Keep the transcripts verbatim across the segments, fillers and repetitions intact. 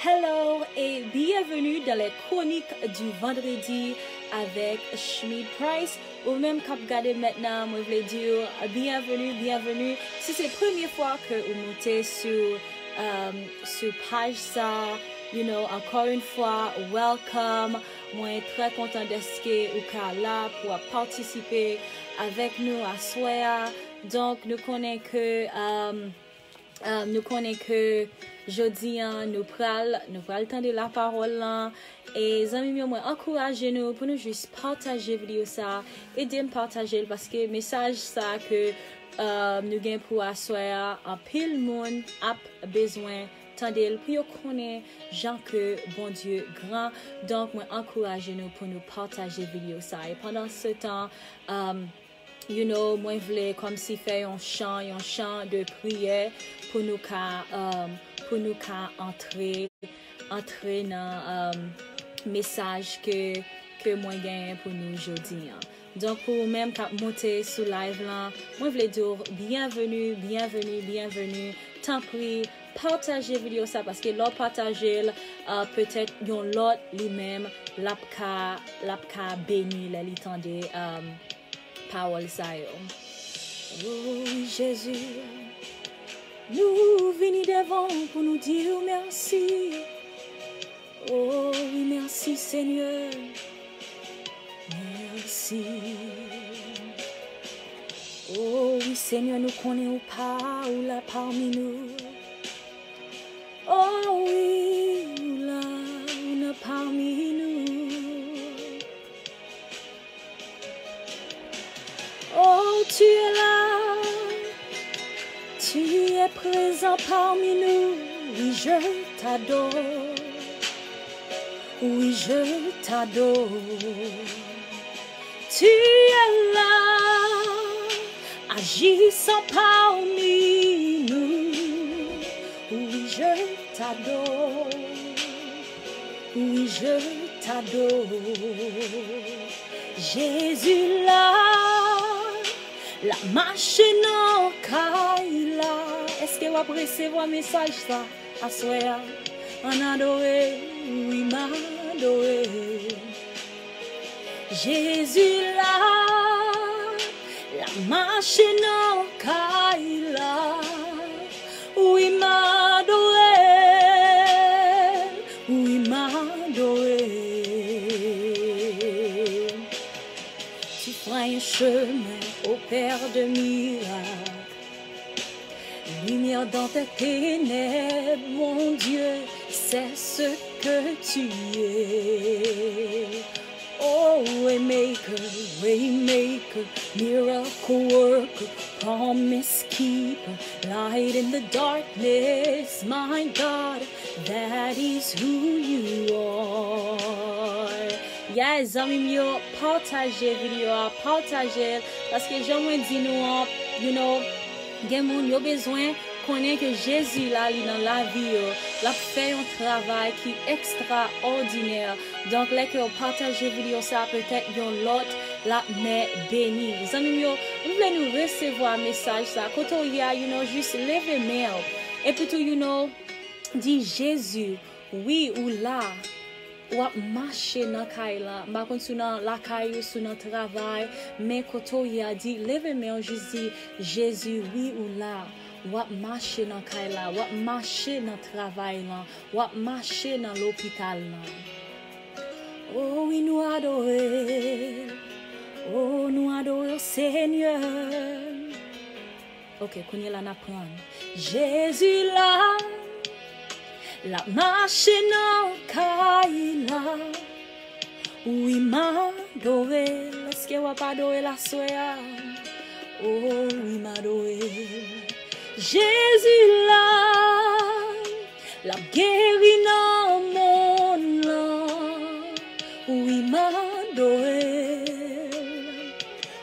Hello et bienvenue dans les chroniques du vendredi avec Shmi Price. Ou menm k ap gade m mentnan, mwen vle di w byenveni, byenveni. Si se premye fwa ke ou moute sou, um, sou paj sa, you know, encore une fois, welcome. Mwen trè kontan dèske ou ka la pou w ap patisipe avèk nou aswè a. Donk, nou konnen ke, um, Um, nou konnen ke jodi an nou pral, nou pral tande lapawòl lan. E zanmi m yo, mwen ankouraje nou pou nou jis pataje videyo sa, ede m pataje l paske mesaj sa ke, um, nou gen pou aswè a, anpil moun ap bezwen tande l pou yo konnen jan ke Bondye gran. Donk, mwen ankouraje nou pou nou pataje videyo sa. E pandan se tan, um, you know, mwen vle kòmsi fè yon chan, yon chan de priyè pou nou ka, um, pou nou ka antre, antre nan, um, mesaj ke, ke mwen genyen pou nou jodi an. Donk, pou ou menm k ap moute sou live lan, mwen vle di w byenveni, byenveni, byenveni. Tanpri, pataje videyo sa, paske lè w pataje l, uh, petèt yon lòt li menm, l ap ka, l ap ka beni lè li tande, um, pawòl sa yo. O wi, Jezi, nou vini devan w pou nou di w mèsi. O wi, mèsi, Senyè. Mèsi. O wi, Senyè, nou konnen ou pa, ou la pami nou. O wi, ou la, ou nan pami nou. Oh, tu es là, tu es présent parmi nous. Oui, je t'adore. Oui, je t'adore. Tu es là, agissant parmi nous. Oui, je t'adore. Oui, je t'adore. Jezi la, l ap mache nan kay la. Èske w ap resevwa mesaj sa aswè a? Ann adore, wi, m adore. Jezi la, l ap mache nan kay la. Wi, m adore l, wi, m adore l. Tu feras un chemin au père de miracles. Lumière dans tes ténèbres, mon Dieu, c'est ce que tu es. Oh, waymaker, waymaker, miracle worker, promise keeper, light in the darkness, my God, that is who you are. Yes, zanmi m yo, pataje videyo a, pataje l, paske jan mwen di nou an, you know, gen moun yo bezwen konnen ke Jezi la, li nan lavi yo, l ap fè yon travay ki ekstraòdinè. Donk, lè ke w pataje videyo sa, petèt yon lòt l ap mè beni. Zanmi m yo, m vle nou resevwa mesaj sa. Kote w ye a, you know, jis leve men w. Epi tou, you know, di, Jezi, wi, ou la. W ap mache nan kay la. M pa konn si w nan lakay ou, si w nan travay, men kote w ye a, di, leve men w, jis di, Jezi, wi, ou la. W ap mache nan kay la, w ap mache nan travay lan, w ap mache nan lopital lan. O wi, nou adore, o, nou adore w, Senyè. Ok, kounye la n ap pran. Jezi la, l ap mache nan kay la. Wi, m adore l. Èske w ap adore l aswè a? O, wi, m adore l. Jezi la, l ap geri nan mòn lan. Wi, m adore l.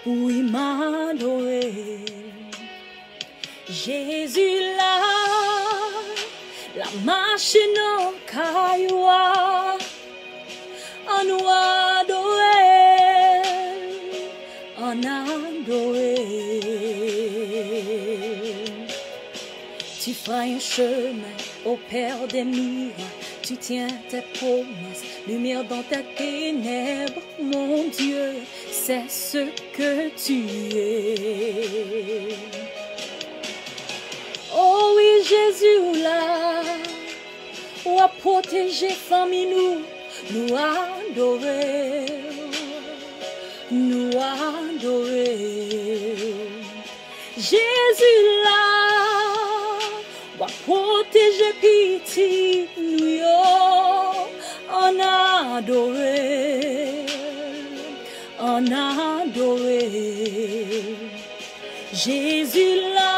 Wi, m adore l. Jezi la, l ap mache nan kay ou a. Ann adore l, ann adore l. Tu feras un chemin Père des miracles, tu tiens tes promesses. Lumière dans tes ténèbres, mon Dieu, c'est ce que tu es. Oh wi, Jezi ou la, w ap pwoteje fanmi nou, nou adore w, nou adore w. Jezi la, w ap pwoteje pitit nou yo, ann adore l, ann adore l. Jezi la,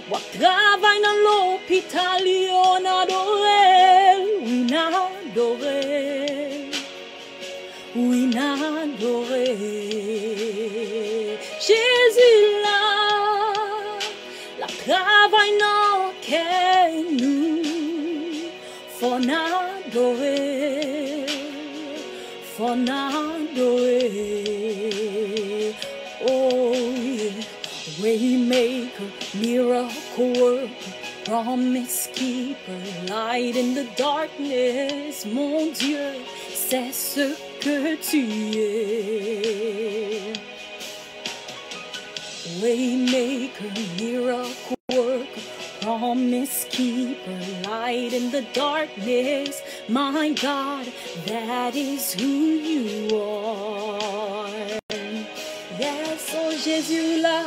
w ap travay nan lopital yo, n adore l, wi, n adore l, wi, n adore l. Jezi la, l ap travay nan kè nou, fò n adore l, fò n adore l. Oh yeah. Waymaker, miracle worker, promise keeper, light in the darkness, mon Dieu, c'est ce que tu es. Waymaker, miracle worker, promise keeper, light in the darkness, my God, that is who you are. Yes, oh Jezi la,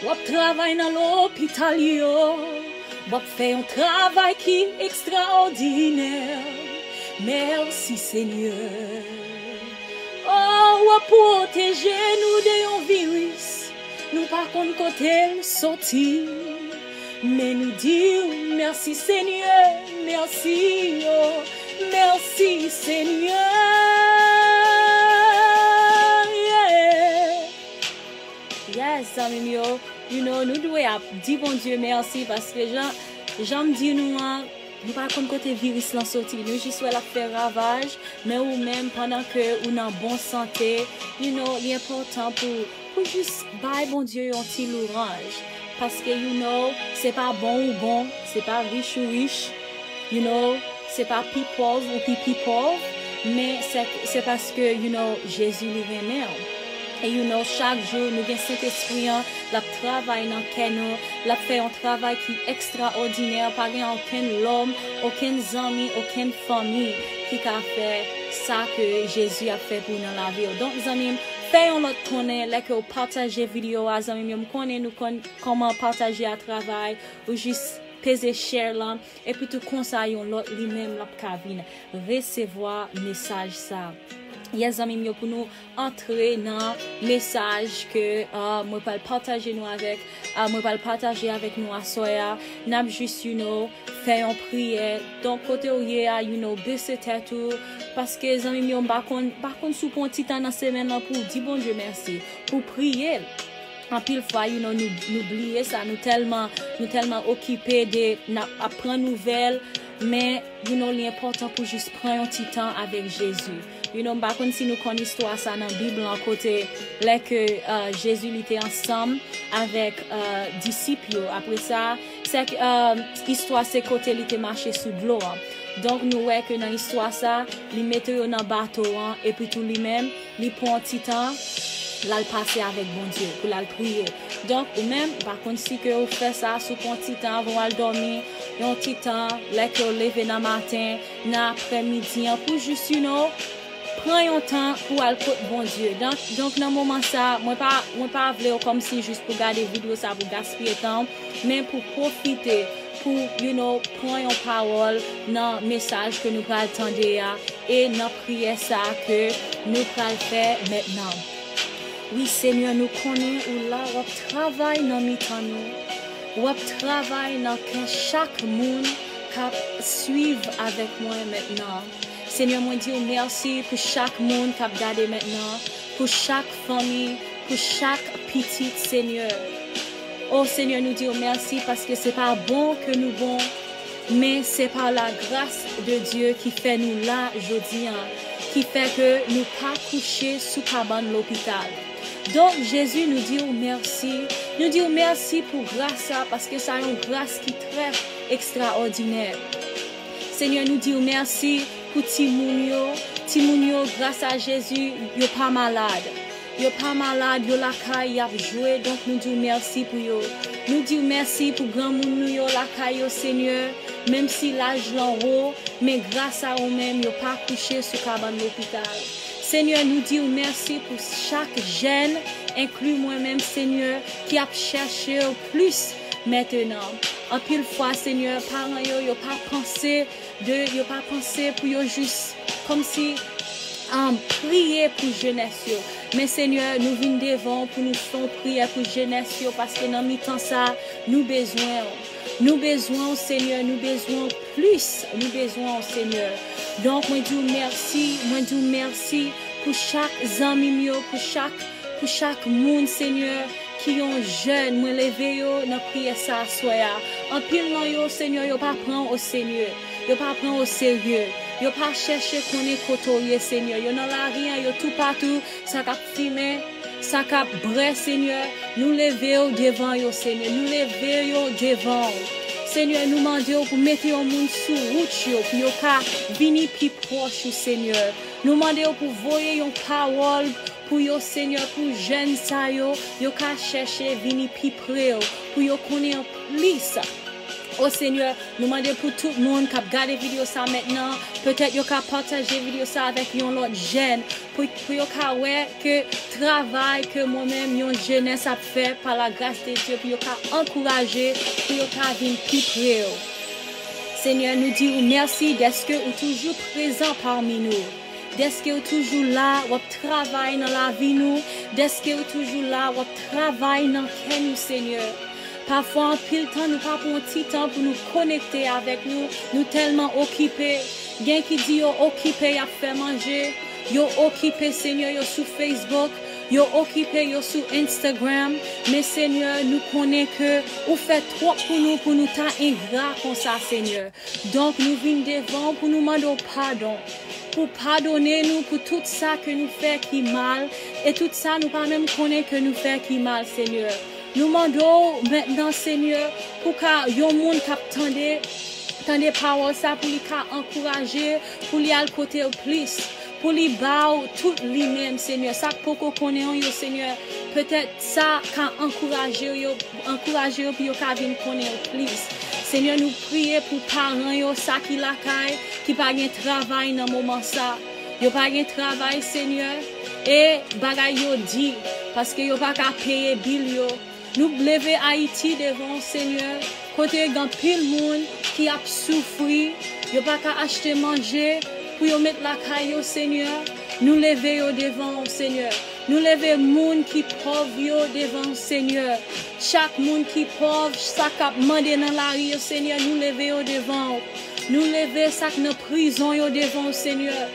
w ap travay nan lopital yo, w ap fè yon travay ki ekstraòdinè. Mèsi, Senyè. Oh, w ap pwoteje nou de yon viris nou pa konn kote l soti. Men nou di w mèsi, Senyè, mèsi, oh, mèsi, Senyè. Yeah. Yes, zanmi m yo, you know, nou dwe ap di Bondye mèsi, paske jan, jan m di nou an, nou pa konn kote viris lan soti. Nou jis wè l ap fè ravaj, men ou menm, pandan ke ou nan bon sante, you know, li enpòtan pou, pou jis bay Bondye yon ti louwanj. Paske, you know, se pa bon ou bon, se pa rich ou rich, you know, se pa pi pòv ou pi pi pòv, men se, se paske, you know, Jezi li renmen w. E you know, chak jou nou gen Sentespri an, l ap travay nan kè nou, l ap fè yon travay ki ekstraòdinè, pa gen okenn lòm, okenn zanmi, okenn fanmi ki ka fè sa ke Jezi ap fè pou w nan lavi w. Donk, zanmi m, fè yon lòt konnen, lè ke w pataje videyo a, zanmi m yo, m konnen nou konn kòman pataje a travay, ou jis peze share lan, epi tou konsa yon lòt li menm l ap ka vin resevwa mesaj sa. Yes, zanmi m yo, pou nou antre nan mesaj ke, ah, mwen pral pataje nou avèk, ah, mwen pral pataje avèk nou aswè a, n ap jis, you know, fè yon priyè. Donk, kote w ye a, you know, bese tèt ou, paske, zanmi m yo, m pa konn, m pa konn si w pran ti tan nan semèn nan pou w di Bondye mèsi, pou w priye l. Anpil fwa, you know, nou, nou bliye sa, nou tèlman, nou tèlman okipe de n ap, ap pran nouvèl, men, you know, li enpòtan pou jis pran yon ti tan avèk Jezi. You know, m pa konn si nou konn istwa sa nan Bib lan, kote lè ke, euh, Jezi li te ansanm avèk, euh, disip yo. Apre sa, se, euh, istwa se kote li te mache sou dlo an. Donk, nou wè ke nan istwa sa, li mete yo nan bato an, epi tou li menm, li pran ti tan, l al pase avèk Bondye, pou l al priye. Donk, ou menm, m pa konn si ke ou fè sa, si w pran ti tan avan w al dòmi, yon ti tan, lè ke w leve nan maten, nan aprèmidi an, pou jis, you know, pran yon tan pou al kot Bondye. Donk, donk nan moman sa, mwen pa, mwen pa vle w kòmsi jis pou gade videyo sa, pou gaspiye tan w, men pou pwofite, pou, you know, pran yon pawòl nan mesaj ke nou pral tande a, e nan priyè sa ke nou pral fè mentnan. Wi, Senyè, nou konnen ou la, w ap travay nan mitan nou. W ap travay nan kè chak moun k ap swiv avèk mwen mentnan. Senyè, mwen di w mèsi pou chak moun k ap gade mentnan, pou chak fanmi, pou chak pitit, Senyè. O Senyè, nou di w mèsi paske se pa bon ke nou bon, men se pa la grâce de Dieu ki fè nou la jodi an, ki fè ke nou pa kouche sou kabann lopital. Donk, Jezi, nou di w mèsi Nou di w mèsi pou gras sa, paske sa yon gras ki trè ekstraòdinè. Senyè, nou di w mèsi pou timoun yo. Timoun yo, gras a Jezi, yo pa malad. Yo pa malad, yo lakay, y ap jwe, donk nou di w mèsi pou yo. Nou di w mèsi pou granmoun nou yo lakay yo, Senyè, menm si laj lan wo, men gras a ou menm, yo pa kouche sou kabann lopital. Senyè, nou di w mèsi pou chak jèn, enkli mwen menm, Senyè, ki ap chèche w plis mentenan. Anpil fwa, Senyè, paran yo, yo pa panse de, yo pa panse pou yo jis kòmsi um, priye pou jenès yo. Men Senyè, nou vin devan w pou nou fè yon priyè pou jenès yo, paske nan mitan sa, nou bezwen w. Nou bezwen w, Senyè, nou bezwen w plis. Nou bezwen w, Senyè. Donk, mwen di w mèsi, mwen di w mèsi pou chak zanmi m yo, pou chak, pou chak moun, Senyè, ki yon jèn, mwen leve yo nan priyè sa aswè a. Anpil nan yo, Senyè, yo pa pran w o serye. Yo pa pran w o serye. Yo pa chèche konnen kote w ye, Senyè. Yo nan lari a, yo toupatou, sa k ap fimen, sa k ap bwè, Senyè. Nou leve yo devan yo, Senyè. Nou leve yo devan w. Senyè, nou mande w pou mete yon moun sou wout yo, pou yo ka vini pi pwòch ou, Senyè. Nou mande w pou voye yon pawòl pou yo, Senyè, pou jèn sa yo, yo ka chèche vini pi pre w, pou yo konnen w plis. O Senyè, nou mande pou tout moun k ap gade videyo sa mentnan, petèt yo ka pataje videyo sa avèk yon lòt jèn, pou, pou yo ka wè ke travay ke mwen menm, yon jenès ap fè, pa la gras de Dye, pou yo ka ankouraje, pou yo ka vin pi pre w. Senyè, nou di w mèsi dèske ou toujou prezan pami nou, dèske ou toujou la, w ap travay nan lavi nou, dèske ou toujou la, w ap travay nan kè nou, Senyè. Pafwa, anpil tan, nou pa pran yon ti tan pou nou konekte avèk nou. Nou tèlman okipe. Gen ki di yo okipe, y ap fè manje. Yo okipe, Senyè, yo sou Facebook. Yo okipe, yo sou Instagram. Men, Senyè, nou konnen ke ou fè twòp pou nou, pou nou ta engra konsa, Senyè. Donk, nou vin devan w pou nou mande w padon, pou padone nou pou tout sa ke nou fè ki mal, e tout sa nou pa menm konnen ke nou fè ki mal, Senyè. Nou mande w mentnan, Senyè, pou ka yon moun k ap tande, tande pawòl sa, pou li ka ankouraje, pou li al kote w plis, pou li ba w tout li menm, Senyè. Sa k poko konnen w yo, Senyè, petèt sa ka ankouraje yo, ankouraje yo pou yo ka vin konnen w plis. Senyè, nou priye pou paran yo, sa ki lakay, ki pa gen travay nan moman sa. Yo pa gen travay, Senyè, e bagay yo di, paske yo pa ka peye bil yo. Nou leve Ayiti devan w, Senyè, kote gen anpil moun ki ap soufri, yo pa ka achte manje pou yo met lakay yo, Senyè. Nou leve yo devan w, Senyè. Nou leve moun ki pòv yo devan w, Senyè. Chak moun ki pòv, sa k ap mande nan lari yo, Senyè, nou leve yo devan w. Nou leve sa k nan prizon yo devan w, Senyè.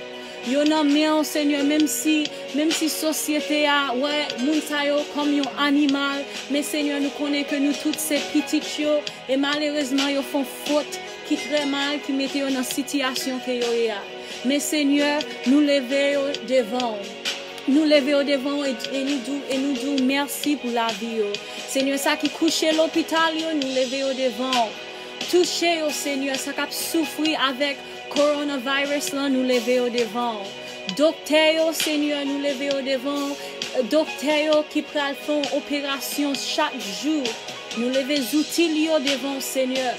Yo nan men w, Senyè, menm si, menm si sosyete a wè moun sa yo kòm yon animal, men, Senyè, nou konnen ke nou tout se pitit yo, e malerezman, yo fè yon fot ki trè mal, ki mete yo nan sitiyasyon ke yo ye a. Men, Senyè, nou leve yo devan w. Nou leve yo devan w e, e nou di w, e nou di w mèsi pou lavi yo. Senyè, sa ki kouche lopital yo, nou leve yo devan w. Touche yo, Senyè, sa k ap soufri avèk coronavirus lan, nou leve yo devan w. Doktè yo, Senyè, nou leve yo devan w. Doktè yo ki pral fè yon operasyon chak jou, nou leve zouti li yo devan w, Senyè.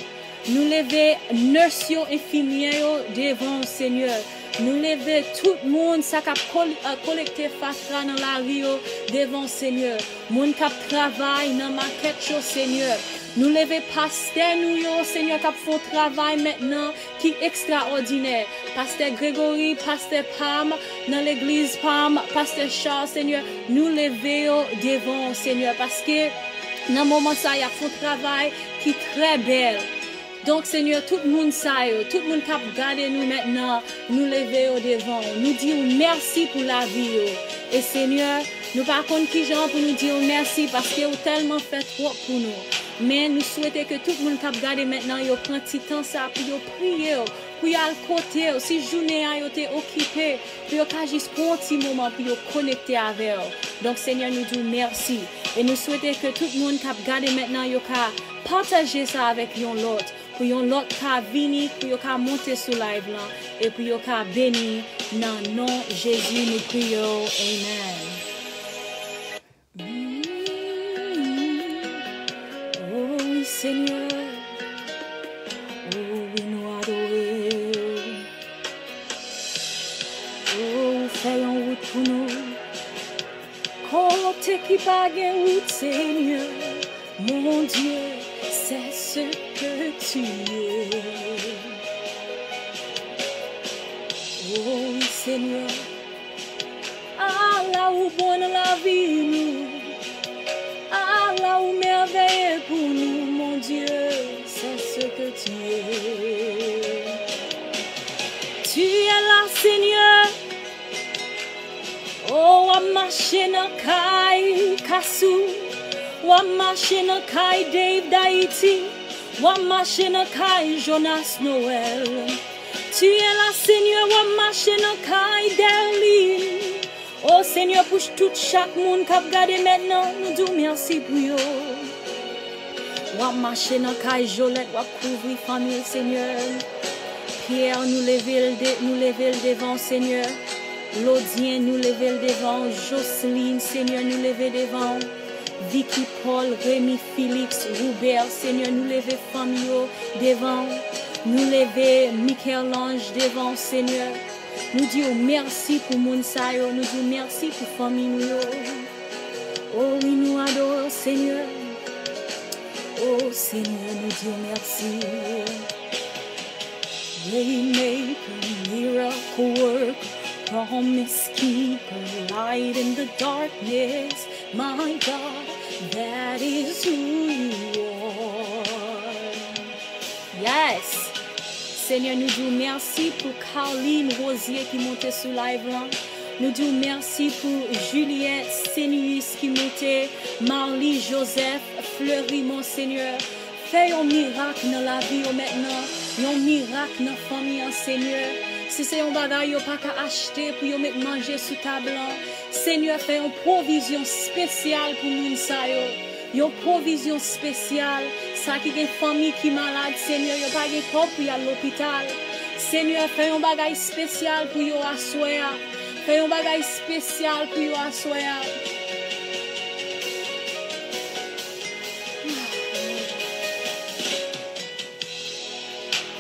Nou leve nurse yo, enfimyè yo devan w, Senyè. Nou leve tout moun sa k ap kol-, eh, kolekte fatra nan lari yo devan w, Senyè. Moun k ap travay nan makèt yo, Senyè. Nou leve pastè nou yo, Senyè, k ap fè yon travay mentnan ki ekstraòdinè. Pastè Gregory, pastè Pam, nan legliz Pam, pastè Charles, Senyè, nou leve yo devan w, Senyè, paske nan moman sa, y ap fè yon travay ki trè bèl. Donk, Senyè, tout moun sa yo, tout moun k ap gade nou mentnan, nou leve yo devan w. Nou di w mèsi pou lavi yo. E, Senyè, nou pa konn kijan pou nou di w mèsi, paske ou tèlman fè twòp pou nou. Men nou swete ke tout moun k ap gade mentnan yo pran ti tan sa pou yo priye w, pou y al kote w. Si jounen an yo te okipe, pou yo ka jis pran yon ti moman pou yo konekte avè w. Donk, Senyè, nou di w mèsi. E nou swete ke tout moun k ap gade mentnan yo ka pataje sa avèk yon lòt, pou yon lòt ka vini, pou yo ka monte sou live lan, e pou yo ka beni. Nan non Jezi, nou priye w. Amen. Mm. Oh wi, Senyè. Oh wi, nou adore w. Oh, ou fè yon wout pou nou. Kote ki pa gen wout, Senyè. Mon Dieu, c'est ce que tu es. Oh wi, Senyè. Ala ou bon nan lavi nou. Ala ou mèveye pou nou, mon Dieu, c'est ce que tu es. Tu es là, Senyè. Oh, w ap mache nan kay Kasou. W ap mache nan kay Dave D'Haïti. W ap mache nan kay Jonas Noël. Tu es là, Senyè, w ap mache nan kay Derline. O Senyè, pou ch-, tout chak moun k ap gade mentnan, nou di w mèsi pou yo. W ap mache nan kay Jolèt, w ap kouvri fanmi l, Senyè. Pierre, nou leve l de-, nou leve l devan w, Senyè. Lodyen, nou leve l devan w. Joseline, Senyè, nou leve devan w. Vicky Paul, Remy Félix, Roubert, Senyè, nou leve fanmi yo devan w. Nou leve Michel-Ange devan w, Senyè. Nou di w mèsi pou moun sa yo. Nou di w mèsi pou fanmi nou yo. O wi, nou adore w, Senyè. O Senyè, nou di w mèsi. Waymaker, miracle worker, promise keeper, light in the darkness, my God, that is who you are. Yes! Senyè, nou di w mèsi pou Carline Rosier ki monte sou live lan. Nou di w mèsi pou Juliette Senius ki monte, Marly Joseph, Fleurimont, Senyè. Fè yon mirak nan lavi yo mentnan, yon mirak nan fanmi an, Senyè. Si se yon bagay yo pa ka achte pou yo met manje sou tab lan, Senyè, fè yon pwovizyon espesyal pou moun sa yo. Yon pwovizyon espesyal. Sa ki gen fanmi ki malad, Senyè, yo pa gen kòb pou y al lopital. Senyè, fè yon bagay espesyal pou yo aswè a. Fè yon bagay espesyal pou yo aswè a.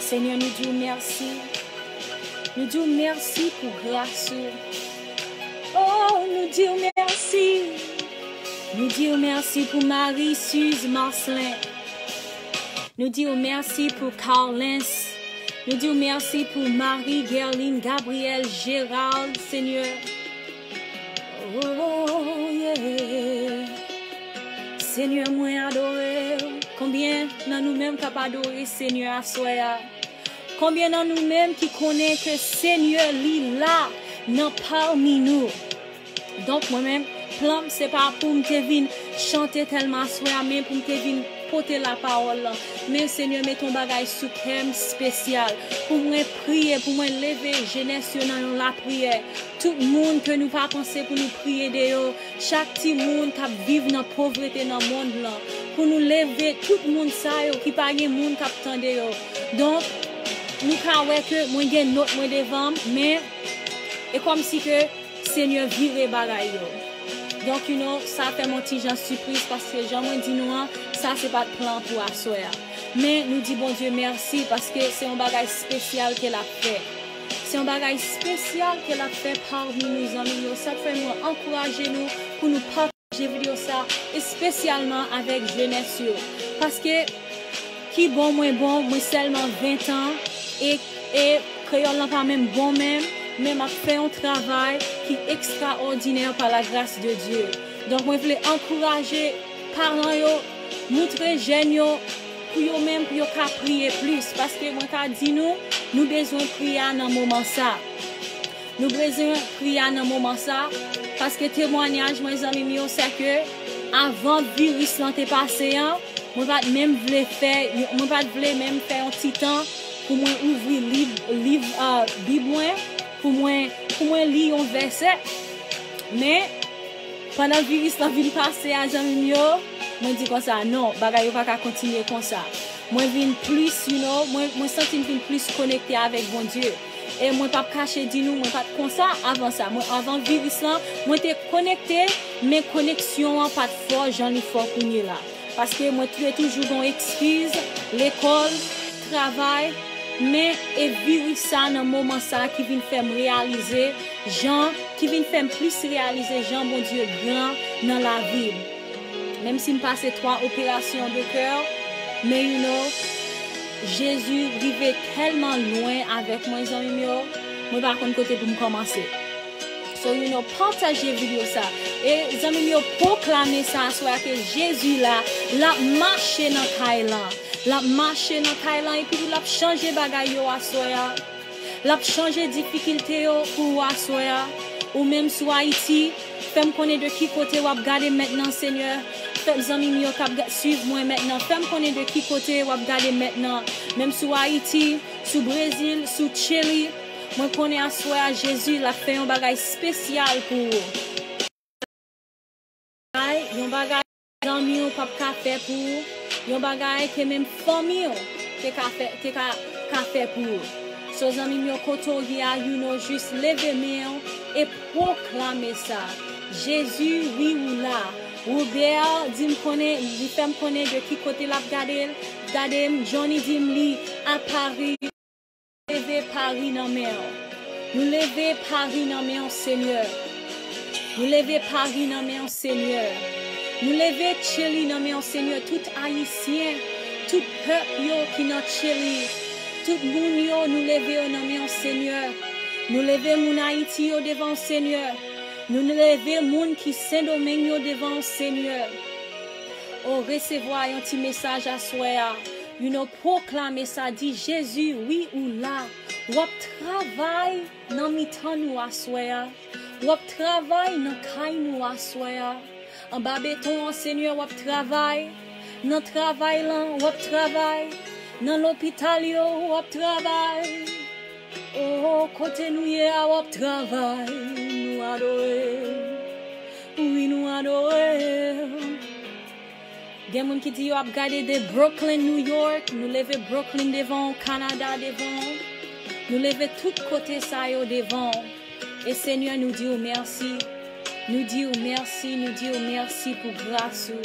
Senyè, nou di w mèsi. Nou di w mèsi pou gras ou. Oh, nou di w mèsi. Nou di w mèsi pou Marie Suze Marcelin. Nou di w mèsi pou Carlens. Nou di w mèsi pou Marie Guerline Gabriel Gérald, Senyè. Oh, yeah. Senyè, mwen adore w. Konbyen nan nou menm k ap adore Senyè aswè a? Konbyen nan nou menm ki konnen ke Senyè li la nan pami nou? Donk, mwen menm, plan m, se pa pou m te vin chante tèlman aswè a, men pou m te vin pote lapawòl lan. Men, Senyè, mete yon bagay sou kè m espesyal. Pou mwen priye, pou mwen leve jenès yo nan yon lapriyè. Tout moun ke nou pa panse pou nou priye de yo. Chak timoun k ap viv nan povrete nan mond lan. Pou nou leve tout moun sa yo ki pa gen moun k ap tande yo. Donk, nou ka wè ke mwen gen nòt mwen devan m, men e kòmsi ke Senyè vire bagay yo. Donk, you know, sa fè m yon ti jan sipriz paske jan mwen di nou an, sa se pa t plan pou aswè a. Men nou di Bondye mèsi paske se yon bagay espesyal ke l ap fè. Se yon bagay espesyal ke l ap fè pami nou, zanmi m yo. Sa k fè mwen ankouraje nou pou nou pataje videyo sa, espesyalman avèk jenès yo. Paske ki bon mwen bon, mwen sèlman ven tan, e, e kreyòl lan pa menm bon menm, men m ap fè yon travay ki ekstraòdinè pa la gras de Dye. Donk, mwen vle ankouraje paran yo, moutre jèn yo, pou yo menm, pou yo ka priye plis. Paske mwen ka di nou, nou bezwen priye a nan moman sa. Nou bezwen priye a nan moman sa. Paske temwanyaj mwen, zanmi m yo, se ke avan viris lan te pase an, Mwen pa t menm vle fè, mwen pa t vle menm fè yon ti tan pou mwen ouvri liv, liv, ah, Bib mwen, pou mwen, pou mwen li yon vèsè. Men, pandan viris lan vin pase a, zanmi m yo, mwen di konsa, non, bagay yo pa ka kontinye konsa. Mwen vin plis, you know, mwen, mwen santi m vin plis konekte avèk Bondye. E mwen p ap kache di nou, mwen pa t konsa avan sa. Mwen, avan viris lan, mwen te konekte, men koneksyon an pa t fò jan li fò kounye la. Paske mwen te toujou gon ekskiz, lekòl, travay, men e viris sa nan moman sa ki vin fè m reyalize jan, ki vin fè m plis reyalize jan Bondye gran nan lavi m. Menm si m pase twa operasyon de kè, men you know, Jezi rive tèlman lwen avèk mwen, zanmi m yo, mwen pa konn kote pou m kòmanse. So, you know, pataje videyo sa. E zanmi m yo, pwoklame sa aswè a ke Jezi la, l ap mache nan kay lan. L ap mache nan kay lan epi l ap chanje bagay yo aswè a. L ap chanje difikilte yo pou ou aswè a. Ou menm sou Ayiti, fè m konnen de ki kote w ap gade m mentnan, Senyè. Fè zanmi m yo k ap ga- swiv mwen mentnan, fè m konnen de ki kote w ap gade m mentnan. Menm sou Ayiti, sou Brezil, sou Chili, mwen konnen aswè a, Jezi, l ap fè yon bagay espesyal pou ou. Ay, yon bagay zanmi w p ap ka fè pou ou, yon bagay ke menm fanmi w te ka fè, te ka, ka fè pou ou. So, zanmi m yo, kote w ye a, you know, jis leve men w e pwoklame sa. Jezi, wi, ou la. Robert di m konnen, li fè m konnen de ki kote l ap gade l, gade m. Johnny di m li a Paris. Leve Paris nan men w. Nou leve Paris nan men w, Senyè. Nou leve Paris nan men w, Senyè. Nou leve Chili nan men w, Senyè. Tout Ayisyen, tout pèp yo ki nan Chili, tout moun yo, nou leve yo nan men w, Senyè. Nou leve moun Ayiti yo devan w, Senyè. Nou leve moun ki Sendomeng yo devan w, Senyè. O, resevwa yon ti mesaj aswè a. You know, pwoklame sa, di, Jezi, wi, ou la. W ap travay nan mitan nou aswè a. W ap travay nan kay nou aswè a. Anba beton an, Senyè, w ap travay. Nan travay lan, w ap travay. Nan lopital yo, w ap travay. O, kote nou ye a, w ap travay. Nou adore w. Wi, nou adore w. Gen moun ki di yo ap gade de Brooklyn, New York. Nou leve Brooklyn devan w, Canada devan w. Nou leve tout kote sa yo devan w. E Senyè, nou di w mèsi. Nou di w mèsi, nou di w mèsi pou gras ou.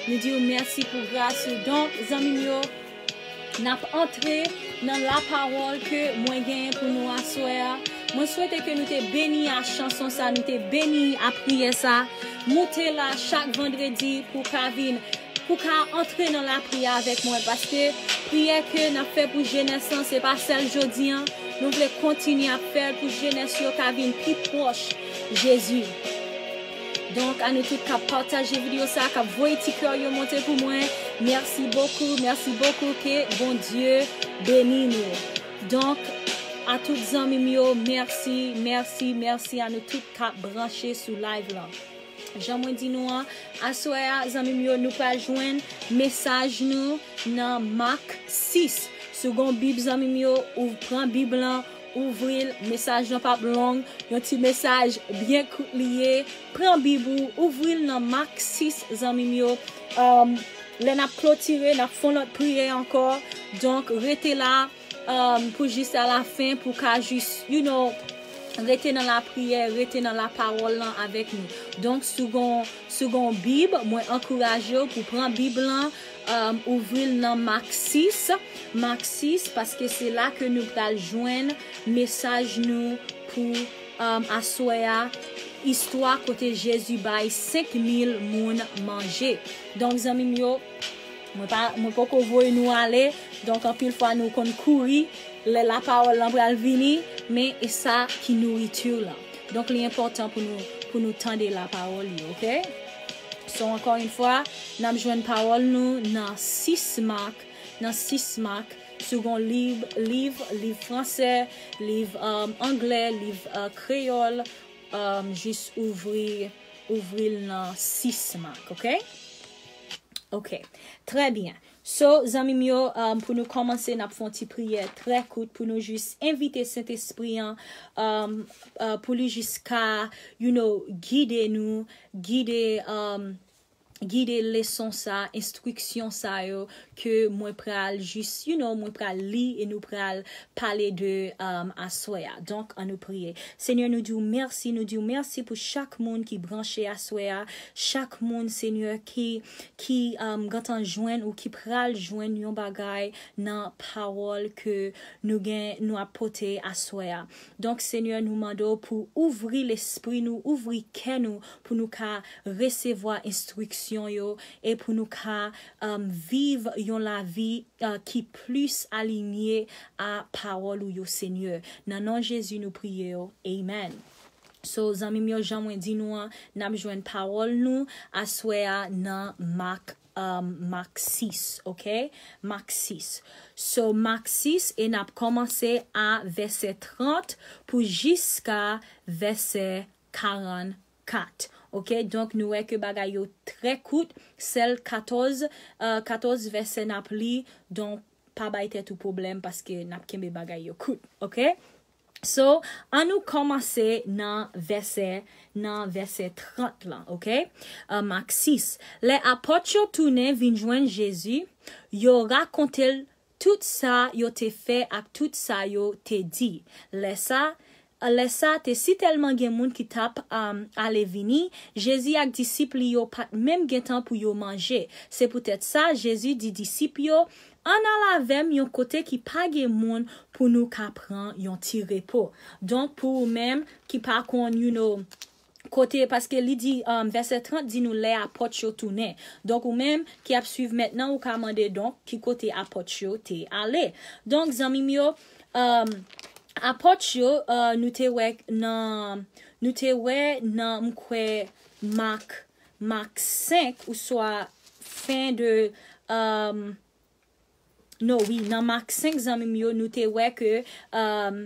Nou di w mèsi pou gras ou. Donk, zanmi m yo, n ap antre nan lapawòl ke mwen genyen pou nou aswè a. Mwen swete ke nou te beni a chanson sa, nou te beni a priyè sa. Moute la chak vandredi pou ka vin, pou ka antre nan lapriyè avèk mwen, paske priyè ke n ap fè pou jenès lan, se pa sèl jodi an. Nou vle kontinye ap fè l pou jenès yo ka vin pi pwòch Jezi. Donk, a nou tout k ap pataje videyo sa, k ap voye ti kè yo monte pou mwen, mèsi bokou, mèsi bokou, ke Bondye beni nou. Donk, a tout zanmi m yo, mèsi, mèsi, mèsi a nou tout k ap branche sou live lan. Jan mwen di nou an, aswè a, zanmi m yo, nou pral jwenn mesaj nou nan Mak sis. Si w gen yon Bib, zanmi m yo, ou pran Bib lan, ouvri l, mesaj lan p ap long, yon ti mesaj byen kout li ye. Pran Bib ou, ouvri l nan Mak sis, zanmi m yo. Um, lè n ap klotire, n ap fè yon lòt priyè ankò. Donk, rete la, um, pou jis a la fen, pou ka jis, you know, rete nan lapriyè, rete nan lapawòl lan avèk nou. Donk, si w gen, si w gen yon Bib, mwen ankouraje w pou pran Bib lan, um, ouvri l nan Mak sis, Mak sis, paske se la ke nou pral jwenn mesaj nou pou, um, aswè a, istwa kote Jezi bay senk mil moun manje. Donk, zanmi m yo, mwen pa, mwen poko voye nou ale. Donk, anpil fwa nou konn kouri lè lapawòl lan pral vini, men e sa ki nouriti w lan. Donk, li enpòtan pou nou, pou nou tande lapawòl yo, oke? So, ankò yon fwa, n ap jwenn pawòl nou nan sis Mak, nan sis Mak, si w gen liv, liv, liv fransè, liv, um, anglè, liv, uh, kreyòl, um, jis ouvri, ouvri l nan sis Mak, oke? Ok, trè byen. So, zanmi m yo, um, pou nou kòmanse, n ap fè yon ti priyè trè kout pou nou jis envite Sentespri an, um, uh, pou li jis ka, you know, gide nou, gide, um, gide leson sa, enstriksyon sa yo, ke mwen pral jis, you know, mwen pral li e nou pral pale de, um, aswè a. Donk, an nou priye. Senyè, nou di w mèsi, nou di w mèsi pou chak moun ki branche aswè a, chak moun, Senyè, ki, ki, um, gentan jwenn ou ki pral jwenn yon bagay nan pawòl ke nou gen, nou ap pote aswè a. Donk, Senyè, nou mande w pou ouvri lespri nou, ouvri kè nou, pou nou ka resevwa enstriksyon yo e pou nou ka, um, viv yon lavi, uh, ki plis alinye a pawòl ou yo, Senyè. Nan non Jezi nou priye w. Amen. So, zanmi m yo, jan mwen di nou an, n ap jwenn pawòl nou aswè a nan Mak, um, Mak sis, ok? Mak sis. So, Mak sis, e n ap kòmanse a vèsè trant pou jiska vèsè karannkat. Ok, donk nou wè ke bagay yo trè kout, sèl katòz, euh, katòz vèsè n ap li, donk pa bay tèt ou pwoblèm paske n ap kenbe bagay yo kout, ok? So, an nou kòmanse nan vèsè, nan vèsè trant lan, ok? Euh, Mak sis. Lè apòt yo tounen vin jwenn Jezi, yo rakonte l tout sa yo te fè ak tout sa yo te di. Lè sa, lè sa te sitèlman gen moun ki t ap, um, ale vini, Jezi ak disip li yo pa t menm gen tan pou yo manje. Se poutèt sa, Jezi di disip yo, ann al avè m yon kote ki pa gen moun pou nou ka pran yon ti repo. Donk, pou ou menm ki pa konn, you know, kote, paske li di, um, vèsè trant di nou lè apòt yo tounen. Donk, ou menm ki ap swiv mentnan, ou ka mande, donk, ki kote apòt yo te ale. Donk, zanmi m yo, um, apòt yo, uh, nou te wè nan, nou te wè nan, m kwè, Mak, Mak senk, oswa fen de, um, non, wi, nan Mak senk, zanmi m yo, nou te wè ke, um,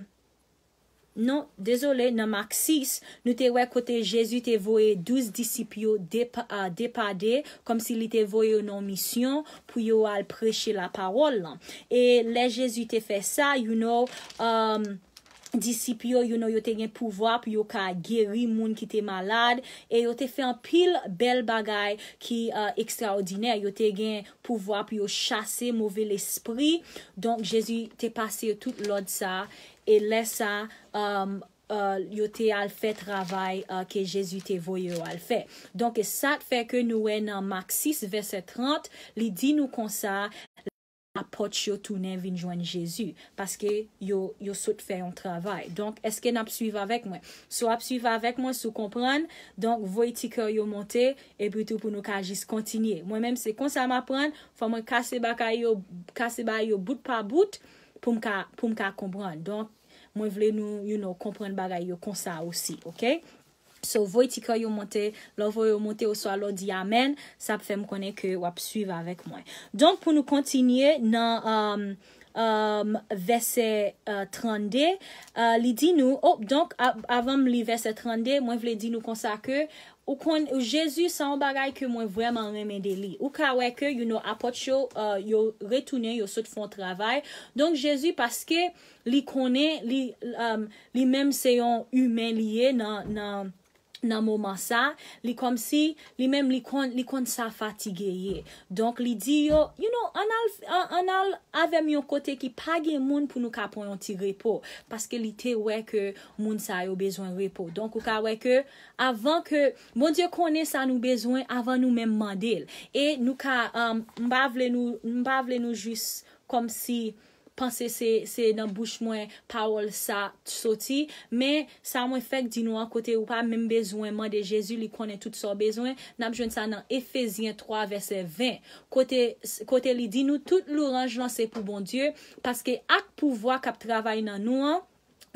non, dezole, nan Mak sis, nou te wè kote Jezi te voye douz disip yo de pa, a, de pa de, kòmsi li te voye yo nan yon misyon pou yo al preche lapawòl lan. E lè Jezi te fè sa, you know, um, disip yo, you know, yo te gen pouvwa pou yo ka geri moun ki te malad, e yo te fè anpil bèl bagay ki, uh, ekstraòdinè. Yo te gen pouvwa pou yo chase move lespri. Donk, Jezi te pase yo tout lòd sa, e lè sa, um, uh, yo te al fè travay, uh, ke Jezi te voye yo al fè. Donk, e sa k fè ke nou wè nan Mak sis, vèsè trant, li di nou konsa, apòt yo tounen vin jwenn Jezi, paske yo, yo sot fè yon travay. Donk, èske n ap swiv avèk mwen? Si w ap swiv avèk mwen, si w konprann, donk, voye ti kè yo monte, epi tou pou nou ka jis kontinye. Mwen menm, se konsa m aprann, fò mwen kase bagay yo, kase bagay yo bout pa bout, pou m ka, pou m ka konprann. Donk, mwen vle nou, you know, konprann bagay yo konsa osi, ok? So, voye ti kè yo monte, lè w voye yo monte, oswa lè w di amèn, sa ap fè m konnen ke w ap swiv avèk mwen. Donk, pou nou kontinye nan, um, um, vèsè, uh, trannde, uh, li di nou, oh, donk, a, avan m li vèsè trannde, mwen vle di nou konsa ke, ou konn, Jezi, se yon bagay ke mwen vrèman renmen de li. Ou ka wè ke, you know, apòt yo, uh, yo retounen, yo sot fè yon travay. Donk, Jezi, paske li konnen, li, um, li menm se yon imen li ye nan, nan, nan moman sa, li kòmsi, li menm li konn, li konn sa fatige ye. Donk, li di yo, you know, ann al, an, ann al avè m yon kote ki pa gen moun pou nou ka pran yon ti repo. Paske li te wè ke moun sa yo bezwen repo. Donk, ou ka wè ke avan ke, Bondye konnen sa nou bezwen avan nou menm mande l. E nou ka, um, m pa vle nou, m pa vle nou jis kòmsi panse se, se nan bouch mwen pawòl sa soti, men sa mwen fèk di nou an, kote ou pa menm bezwen mande Jezi, li konnen tout sa w bezwen, n ap jwenn sa nan Efezyen twa vèsè ven, kote, kote li di nou tout louwanj lan se pou Bondye, paske ak pouvwa k ap travay nan nou an,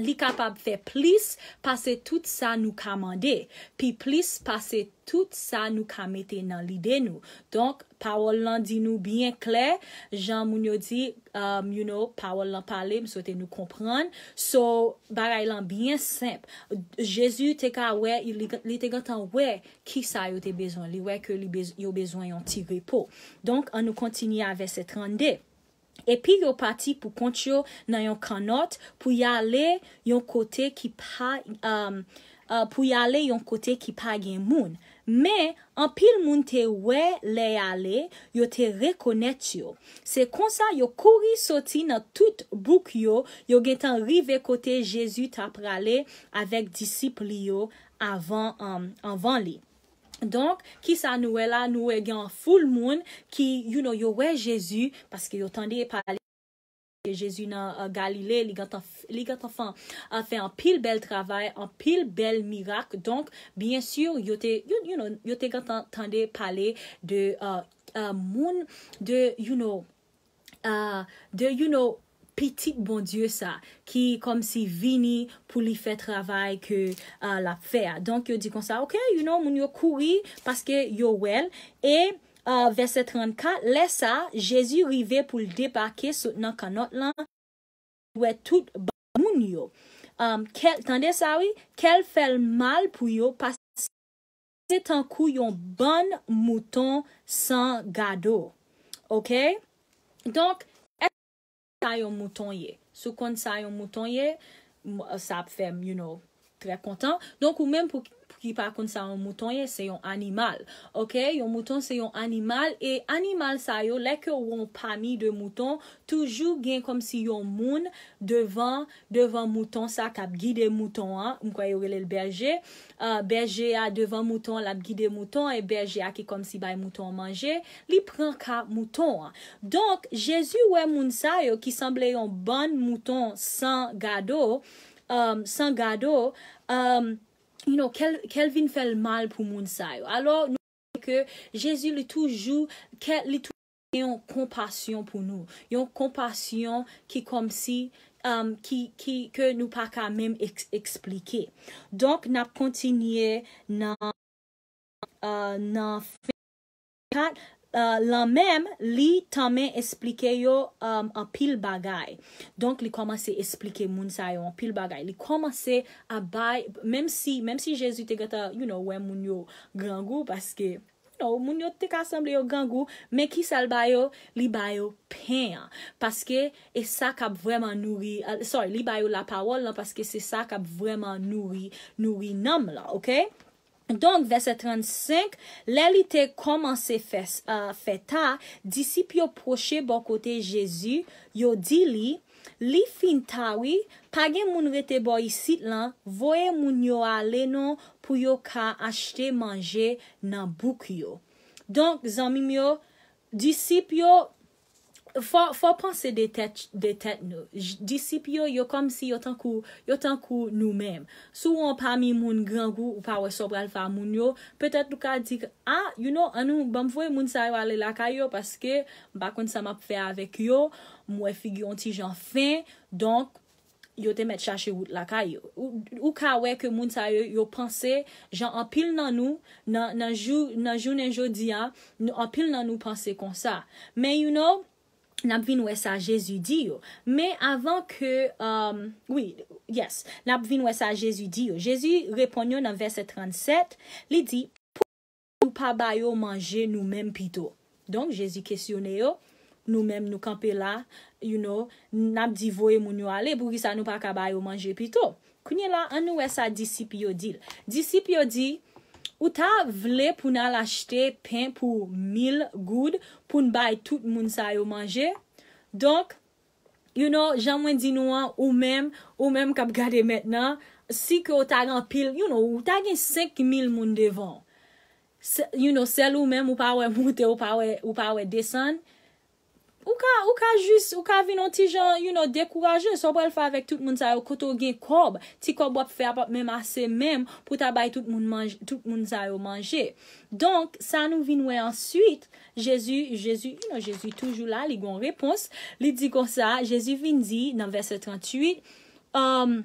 li kapab fè plis pase tout sa nou ka mande, pi plis pase tout sa nou ka mete nan lide nou. Donk, pawòl lan di nou byen klè, jan moun yo di, um, you know, pawòl lan pale, m swete nou konprann. So, bagay lan byen senp. Jezi te ka wè, li, li te gentan wè kisa yo te bezwen. Li wè ke li bez, yo bezwen yon ti repo. Donk, ann nou kontinye a vèsè trannde. Epi yo pati pou kont yo nan yon kannòt pou y ale yon kote ki pa, um, uh, pou y ale yon kote ki pa gen moun. Men, anpil moun te wè lè y ale, yo te rekonèt yo. Se konsa yo kouri soti nan tout bouk yo, yo gentan rive kote Jezi t ap prale avèk disip li yo avan, um, anvan li. Donk, kisa nou wè la? Nou wè gen yon foul moun ki, you know, yo wè Jezi, paske yo tande pale Jezi nan, uh, Galile, li gentan, li gentan fè, uh, fè anpil bèl travay, anpil bèl mirak. Donk, byen si, yo te, you, you know, yo te gentan tande pale de, uh, uh, moun, de, you know, uh, de, you know, pitit Bondye sa, ki kòmsi vini pou li fè travay ke, uh, l ap fè a. Donk, yo di konsa, ok, you know, moun yo kouri paske yo wè l. E, uh, vèsè trannkat, lè sa, Jezi rive pou l debake sot nan kannòt lan, wè tout bann moun yo. Um, kè, tande sa, wi, kè l fè l mal pou yo, paske se tankou yon bann mouton san gado. Ok? Donk, èske sa yon mouton ye? Si w konn sa yon mouton ye, m, sa ap fè m, you know, trè kontan. Donk, ou menm pou, pou ki pa konn sa yon mouton ye, se yon animal. Ok? Yon mouton se yon animal, e animal sa yo, lè ke w wè yon pami de mouton, toujou gen kòmsi yon moun devan, devan mouton sa k ap gide mouton an. M kwè yo rele l bèje. Uh, bèje a devan mouton, l ap gide mouton, e bèje a ki kòmsi bay mouton an manje, li pran ka mouton an. Donk, Jezi wè moun sa yo ki sanble yon bann mouton san gado, um, san gado, um, you know, kè l, kè l vin fè l mal pou moun sa yo. Alò, nou wè ke Jezi, li toujou, kè, li toujou gen yon konpasyon pou nou. Yon konpasyon ki kòmsi, um, ki, ki, ke nou pa ka menm eks, eksplike. Donk, n ap kontinye nan, uh, nan fen kat, uh, lan menm, li tanmen eksplike yo, um, anpil bagay. Donk, li kòmanse eksplike moun sa yo anpil bagay. Li kòmanse a bay, menm si, menm si Jezi te gentan, you know, wè moun yo grangou, paske, you know, moun yo te ka sanble yo grangou, men kisa l ba yo? Li ba yo pen an. Paske e sa k ap vrèman nouri, uh, sorry, li ba yo lapawòl lan, paske se sa k ap vrèman nouri, nouri nanm lan, ok? Donk, vèsè trannsenk, lè li te kòmanse fè, uh, fè ta, disip yo pwoche bò kote Jezi, yo di li, li fin ta wi, pa gen moun rete bò isit lan, voye moun yo ale non pou yo ka achte manje nan bouk yo. Donk, zanmi m yo, disip yo, fò, fò panse de tèt, de tèt nou. J, disip yo, yo kòmsi yo tankou, yo tankou nou menm. Si w wè yon pami moun grangou, ou pa wè sa w pral fè a moun yo, petèt ou ka di, ah, you know, ann nou, ban m voye moun sa yo ale lakay yo, paske m pa konn sa m ap fè avèk yo, m wè figi yo yon ti jan fen, donk, yo te mèt chache wout lakay yo. Ou, ou ka wè ke moun sa yo, yo panse, jan anpil nan nou, nan, nan jou, nan jounen jodi a, nou, anpil nan nou panse konsa. Men, you know, n ap vin wè sa Jezi di yo. Men avan ke, um, wi, yes, n ap vin wè sa Jezi di yo. Jezi reponn yo nan vèsè trannsèt, li di, nou pa ba yo manje nou menm pito? Donk, Jezi kesyone yo, nou menm nou kanpe la, you know, n ap di voye moun yo ale, poukisa nou pa ka ba yo manje pito? Kounye la, ann nou wè sa disip yo di l. Disip yo di, ou ta vle pou n al achte pen pou mil goud pou n bay tout moun sa yo manje? Donk, you know, jan mwen di nou an, ou menm, ou menm k ap gade mentnan, si ke w ta gen anpil, you know, ou ta gen senk mil moun devan w. Se, you know, sèl ou menm, ou pa wè monte, ou pa wè, ou pa wè desann. Ou ka, ou ka jis, ou ka vin yon ti jan, you know, dekouraje. Sa w pral fè avèk tout moun sa yo, kote w gen kòb? Ti kòb w ap fè a p ap menm ase menm pou ta bay tout moun manje, tout moun sa yo manje. Donk, sa nou vin wè answit, Jezi, Jezi, you know, Jezi toujou la, li gon repons. Li di konsa, Jezi vin di nan vèsè tranntuit, um,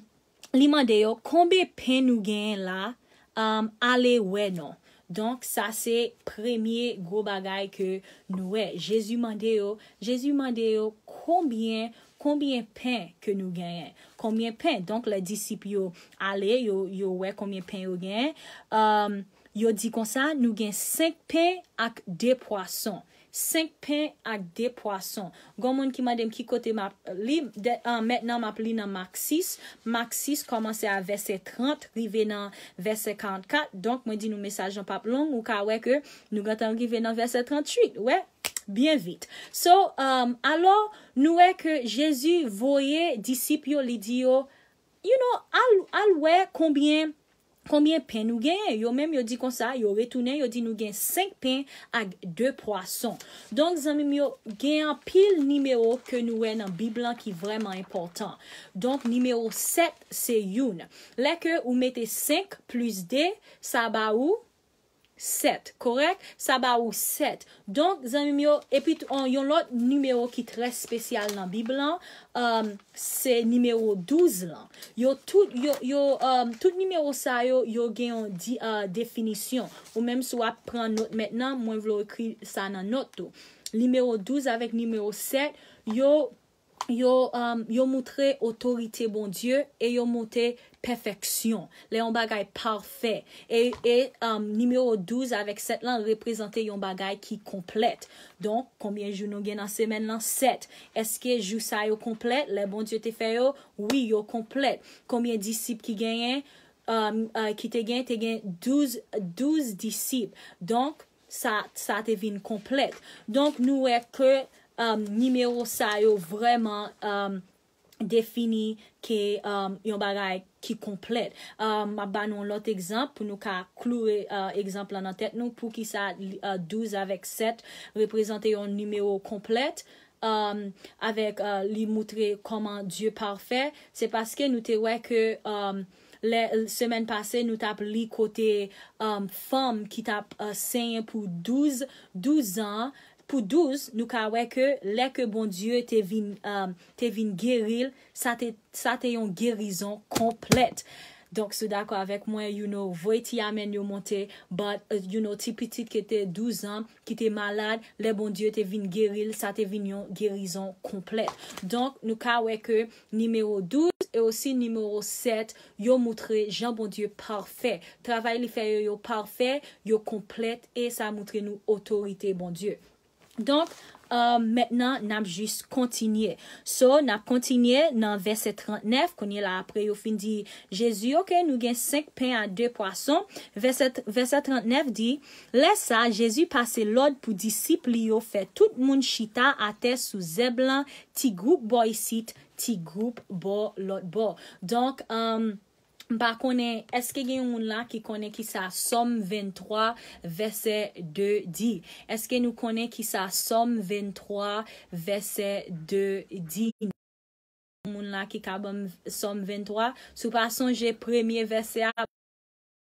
li mande yo, "Konbyen pen nou genyen la? Um, ale wè non." Donk, sa se premye gwo bagay ke nou wè. Jezi mande yo, Jezi mande yo, "Konbyen, konbyen pen ke nou genyen? Konbyen pen?" Donk, lè disip yo ale, yo, yo wè konbyen pen yo genyen. Um, yo di konsa, "Nou gen senk pen ak de pwason." Senk pen ak de pwason. Gon moun ki mande m ki kote m ap li, de, uh, mentnan m ap li nan Mak sis. Mak sis kòmanse a vèsè trant, rive nan vèsè karannkat. Donk, mwen di nou mesaj lan p ap long, ou ka wè ke nou gentan rive nan vèsè tranntuit. Wè, byen vit. So, um, alò, nou wè ke Jezi voye disip yo, li di yo, you know, al, al wè konbyen, konbyen pen nou genyen. Yo menm, yo di konsa, yo retounen, yo di, "Nou gen senk pen ak de pwason." Donk, zanmi m yo, gen anpil nimewo ke nou wè nan Bib lan ki vrèman enpòtan. Donk, nimewo sèt se youn. Lè ke ou mete senk plis de, sa ba ou sèt, korèk? Sa ba ou sèt. Donk, zanmi m yo, epi t-, on, yon lòt nimewo ki trè espesyal nan Bib lan, um, se nimewo douz lan. Yo tout, yo, yo, um, tout nimewo sa yo, yo gen yon di, uh, definisyon. Ou menm si w ap pran nòt mentnan, mwen vle w ekri sa nan nòt tou. Nimewo douz avèk nimewo sèt, yo, yo, um, yo moutre otorite Bondye e yo moutre pèfèksyon. Lè yon bagay pafè. E, e, um, nimewo douz avèk sèt lan reprezante yon bagay ki konplèt. Donk, konbyen jou nou gen nan semèn lan? Sèt. Èske jou sa yo konplèt? Lè Bondye te fè yo, wi, yo konplèt. Konbyen disip ki genyen? Um, uh, ki te gen, te gen douz, douz disip. Donk, sa, sa te vin konplèt. Donk, nou wè ke, um, nimewo sa yo vrèman, um, defini ke, um, yon bagay ki konplèt. Um, m ap ba nou yon lòt egzanp pou nou ka kloure, uh, egzanp lan nan tèt nou. Poukisa, uh, douz avèk sèt reprezante yon nimewo konplèt? Um, avèk, uh, li moutre kòman Dye pafè, se paske nou te wè ke, um, lè, semèn pase, nou t ap li kote, um, fanm ki t ap, uh, senyen pou douz, douz an, pou douz, nou ka wè ke lè ke Bondye te vin, um, te vin geri l, sa te, sa te yon gerizon konplèt. Donk, si w dakò avèk mwen, you know, voye ti amèn yo monte, but, uh, you know, ti pitit ki te douz an, ki te malad, lè Bondye te vin geri l, sa te vin yon gerizon konplèt. Donk, nou ka wè ke nimewo douz e osi nimewo sèt, yo moutre jan Bondye pafè. Travay li fè yo, yo pafè, yo konplèt, e sa moutre nou otorite Bondye. Donk, uh, mentnan, n ap jis kontinye. So, n ap kontinye nan vèsè trannèf, kounye la apre yo fin di Jezi, "Oke, nou gen senk pen a de pwason." Vèsè, vèsè trannèf di, Lè sa, Jezi pase lòd pou disip li yo fè tout moun chita atè sou zèb lan, ti gwoup bò isit, ti gwoup bò lòt bò. Donk, um, m pa konnen, èske gen yon moun la ki konnen kisa Sòm venntwa, vèsè de di? Èske nou konnen kisa Sòm venntwa, vèsè de di? Moun la ki ka ban m Sòm venntwa, si w pa sonje premye vèsè a,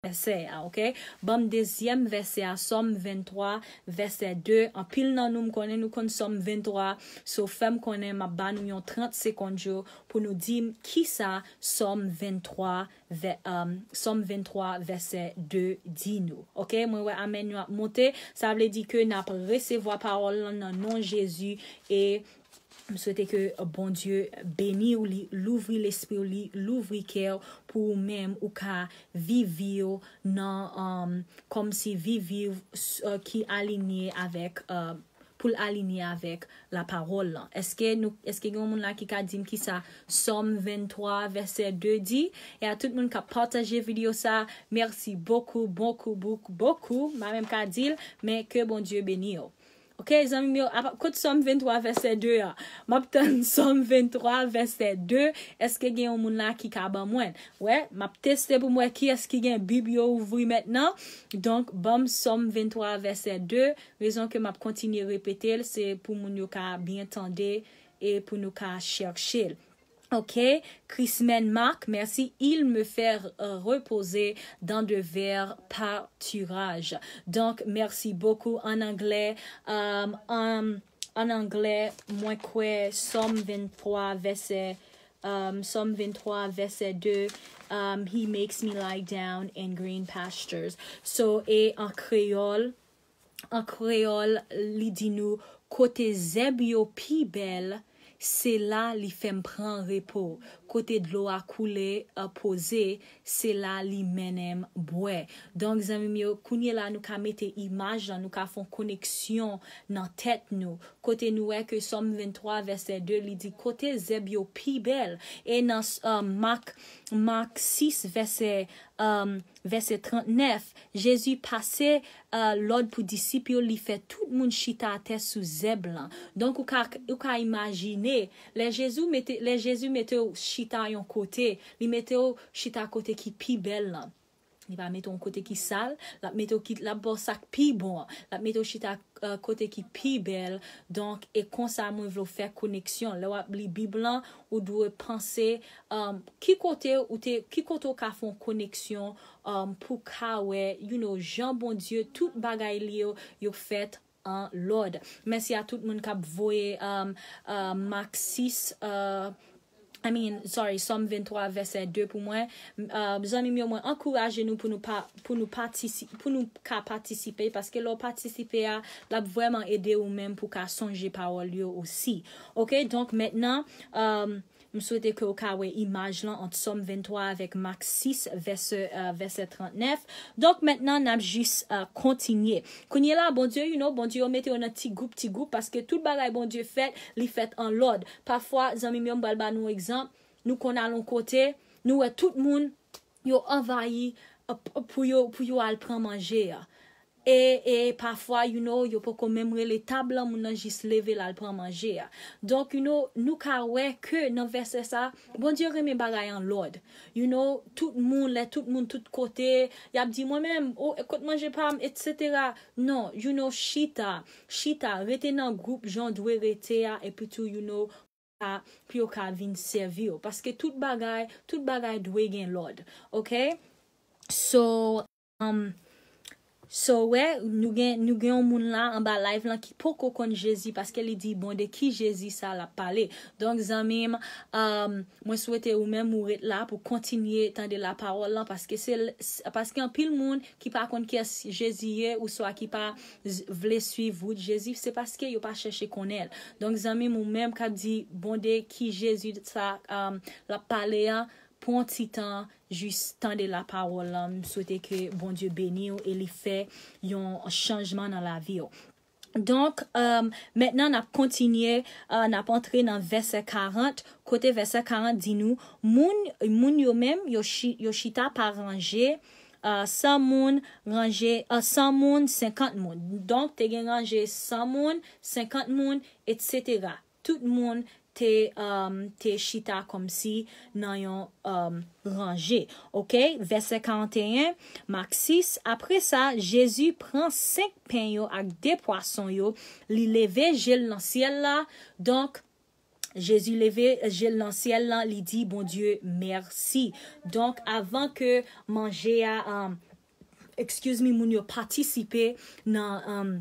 vèsè a, oke? Ban m dezyèm vèsè a, Sòm venntwa, vèsè de. Anpil nan nou, m konnen nou konn Sòm venntwa. So, fè m konnen, m ap ba nou yon trant segonn yo pou nou di m kisa Sòm venntwa, vè-, um, Sòm venntwa, vèsè de di nou. Oke? Mwen wè amèn yo ap monte. Sa vle di ke n ap resevwa pawòl lan nan non Jezi e M swete ke Bondye beni w, li louvri lespri w, li louvri kè w pou ou menm, ou ka viv vi w nan, um, kòmsi viv vi w, uh, ki alinye avèk, uh, pou l alinye avèk lapawòl lan. Èske nou, èske gen yon moun la ki ka di m kisa Sòm venntwa, vèsè de di? E a tout moun k ap pataje videyo sa, mèsi bokou, bokou, bokou, bokou. M pa menm ka di l, men ke Bondye beni w. Oke, zanmi m yo, apa, kot Sòm venntwa vèsè de a? M ap tann Sòm venntwa vèsè de. Èske gen yon moun la ki ka ban mwen? Wè, m ap teste pou m wè kiyès ki gen Bib yo ouvri mentnan. Donk, ban m Sòm venntwa vèsè de. Rezon ke m ap kontinye repete l, se pou moun yo ka byen tande e pou nou ka chèche l. Ok, Christman Marc, merci. Il me fait, euh, reposer dans de verts pâturages. Donc, merci beaucoup. En anglais, euh, en, en anglais, mwen kwè Sòm venntwa, vèsè um, Sòm venntwa, vèsè de, um, "He makes me lie down in green pastures." So, e an kreyòl, an kreyòl, li di nou, "Kote zèb yo pi bèl, se la li fè m pran repo. Kote dlo a koule, a poze, se la li mennen m bwè." Donk, zanmi m yo, kounye la nou ka mete imaj lan, nou ka fè yon koneksyon nan tèt nou. Kote nou wè ke Sòm venntwa, vèsè de, li di, "Kote zèb yo pi bèl." E nan, uh, Mak, Mak sis, vèsè, um, vèsè trannèf, Jezi pase, uh, lòd pou disip yo, li fè tout moun chita atè sou zèb lan. Donk, ou ka, ou ka imajine, lè Jezi mete, lè Jezi mete w chita yon kote, li mete w chita kote ki pi bèl lan. Li pa mete w yon kote ki sal, l ap mete w ki, l ap ba w sa k pi bon an. L ap mete w chita, uh, kote ki pi bèl. Donk, e konsa mwen vle w fè koneksyon. Lè w ap li Bib lan, ou dwe panse, um, ki kote ou te, ki kote w ka fè yon koneksyon, um, pou ka wè, you know, jan Bondye, tout bagay li yo, yo fèt an lòd. Mèsi a tout moun k ap voye, um, uh, Mak sis, uh, I mean, sorry, Sòm venntwa, vèsè de pou mwen. Uh, zanmi m yo, mwen ankouraje nou pou nou pa, pou nou patisi-, pou nou ka patisipe, paske lè w patisipe a, l ap vrèman ede ou menm pou ka sonje pawòl yo osi. Ok, donk mentnan, um, m swete ke w ka wè imaj lan ant Sòm venntwa avèk Mak sis, vèsè, uh, vèsè trannèf. Donk mentnan, n ap jis, uh, kontinye. Kounye la, Bondye, you know, Bondye yo mete yo nan ti gwoup, ti gwoup, paske tout bagay Bondye fèt, li fèt an lòd. Pafwa, zanmi m yo, m pral ba nou egzanp. Nou konn al yon kote, nou wè tout moun, yo anvayi, uh, p-, pou yo, pou yo al pran manje a. E, e pafwa, you know, yo poko menm rele tab lan, moun nan jis leve l al pran manje a. Donk, you know, nou ka wè ke nan vèsè sa, Bondye renmen bagay an lòd. You know, tout moun, lè tout moun, tout kote, y ap di, "Mwen menm, o, kot manje pa m, et cetera" Non, you know, chita, chita, rete nan gwoup jan w dwe rete a, epi tou, you know, ka, pou yo ka vin sèvi w. Paske tout bagay, tout bagay dwe gen lòd. Ok? So, um, so, wè, nou gen, nou gen yon moun la anba live lan ki poko konn Jezi, paske li di, "Bon, de ki Jezi sa l ap pale?" Donk, zanmi m, um, mwen swete ou menm ou ret la pou kontinye tande lapawòl lan, paske se l-, s-, paske anpil moun ki pa konn kiyès Jezi ye, ouswa ki pa z-, vle swiv wout Jezi, se paske yo pa chèche konnen l. Donk, zanmi m, ou menm k ap di, "Bon, de ki Jezi sa, um, l ap pale an?" Pran ti tan, jis tande lapawòl lan. M swete ke Bondye beni w e li fè yon chanjman nan lavi w. Donk, um, mentnan n ap kontinye, uh, n ap antre nan vèsè karant, kote vèsè karant di nou, moun, moun yo menm, yo chi-, yo chita pa ranje, uh, san moun, ranje, uh, san moun, senkant moun. Donk, te gen ranje san moun, senkant moun, et cetera. Tout moun te, um, te chita kòmsi nan yon, um, ranje. Ok? Vèsè karanteyen, Mak sis, apre sa, Jezi pran senk pen yo ak de pwason yo, li leve je l nan syèl la. Donk, Jezi leve je l nan syèl la, li di Bondye mèsi. Donk, avan ke manje a, um, excuse me, moun yo patisipe nan, um,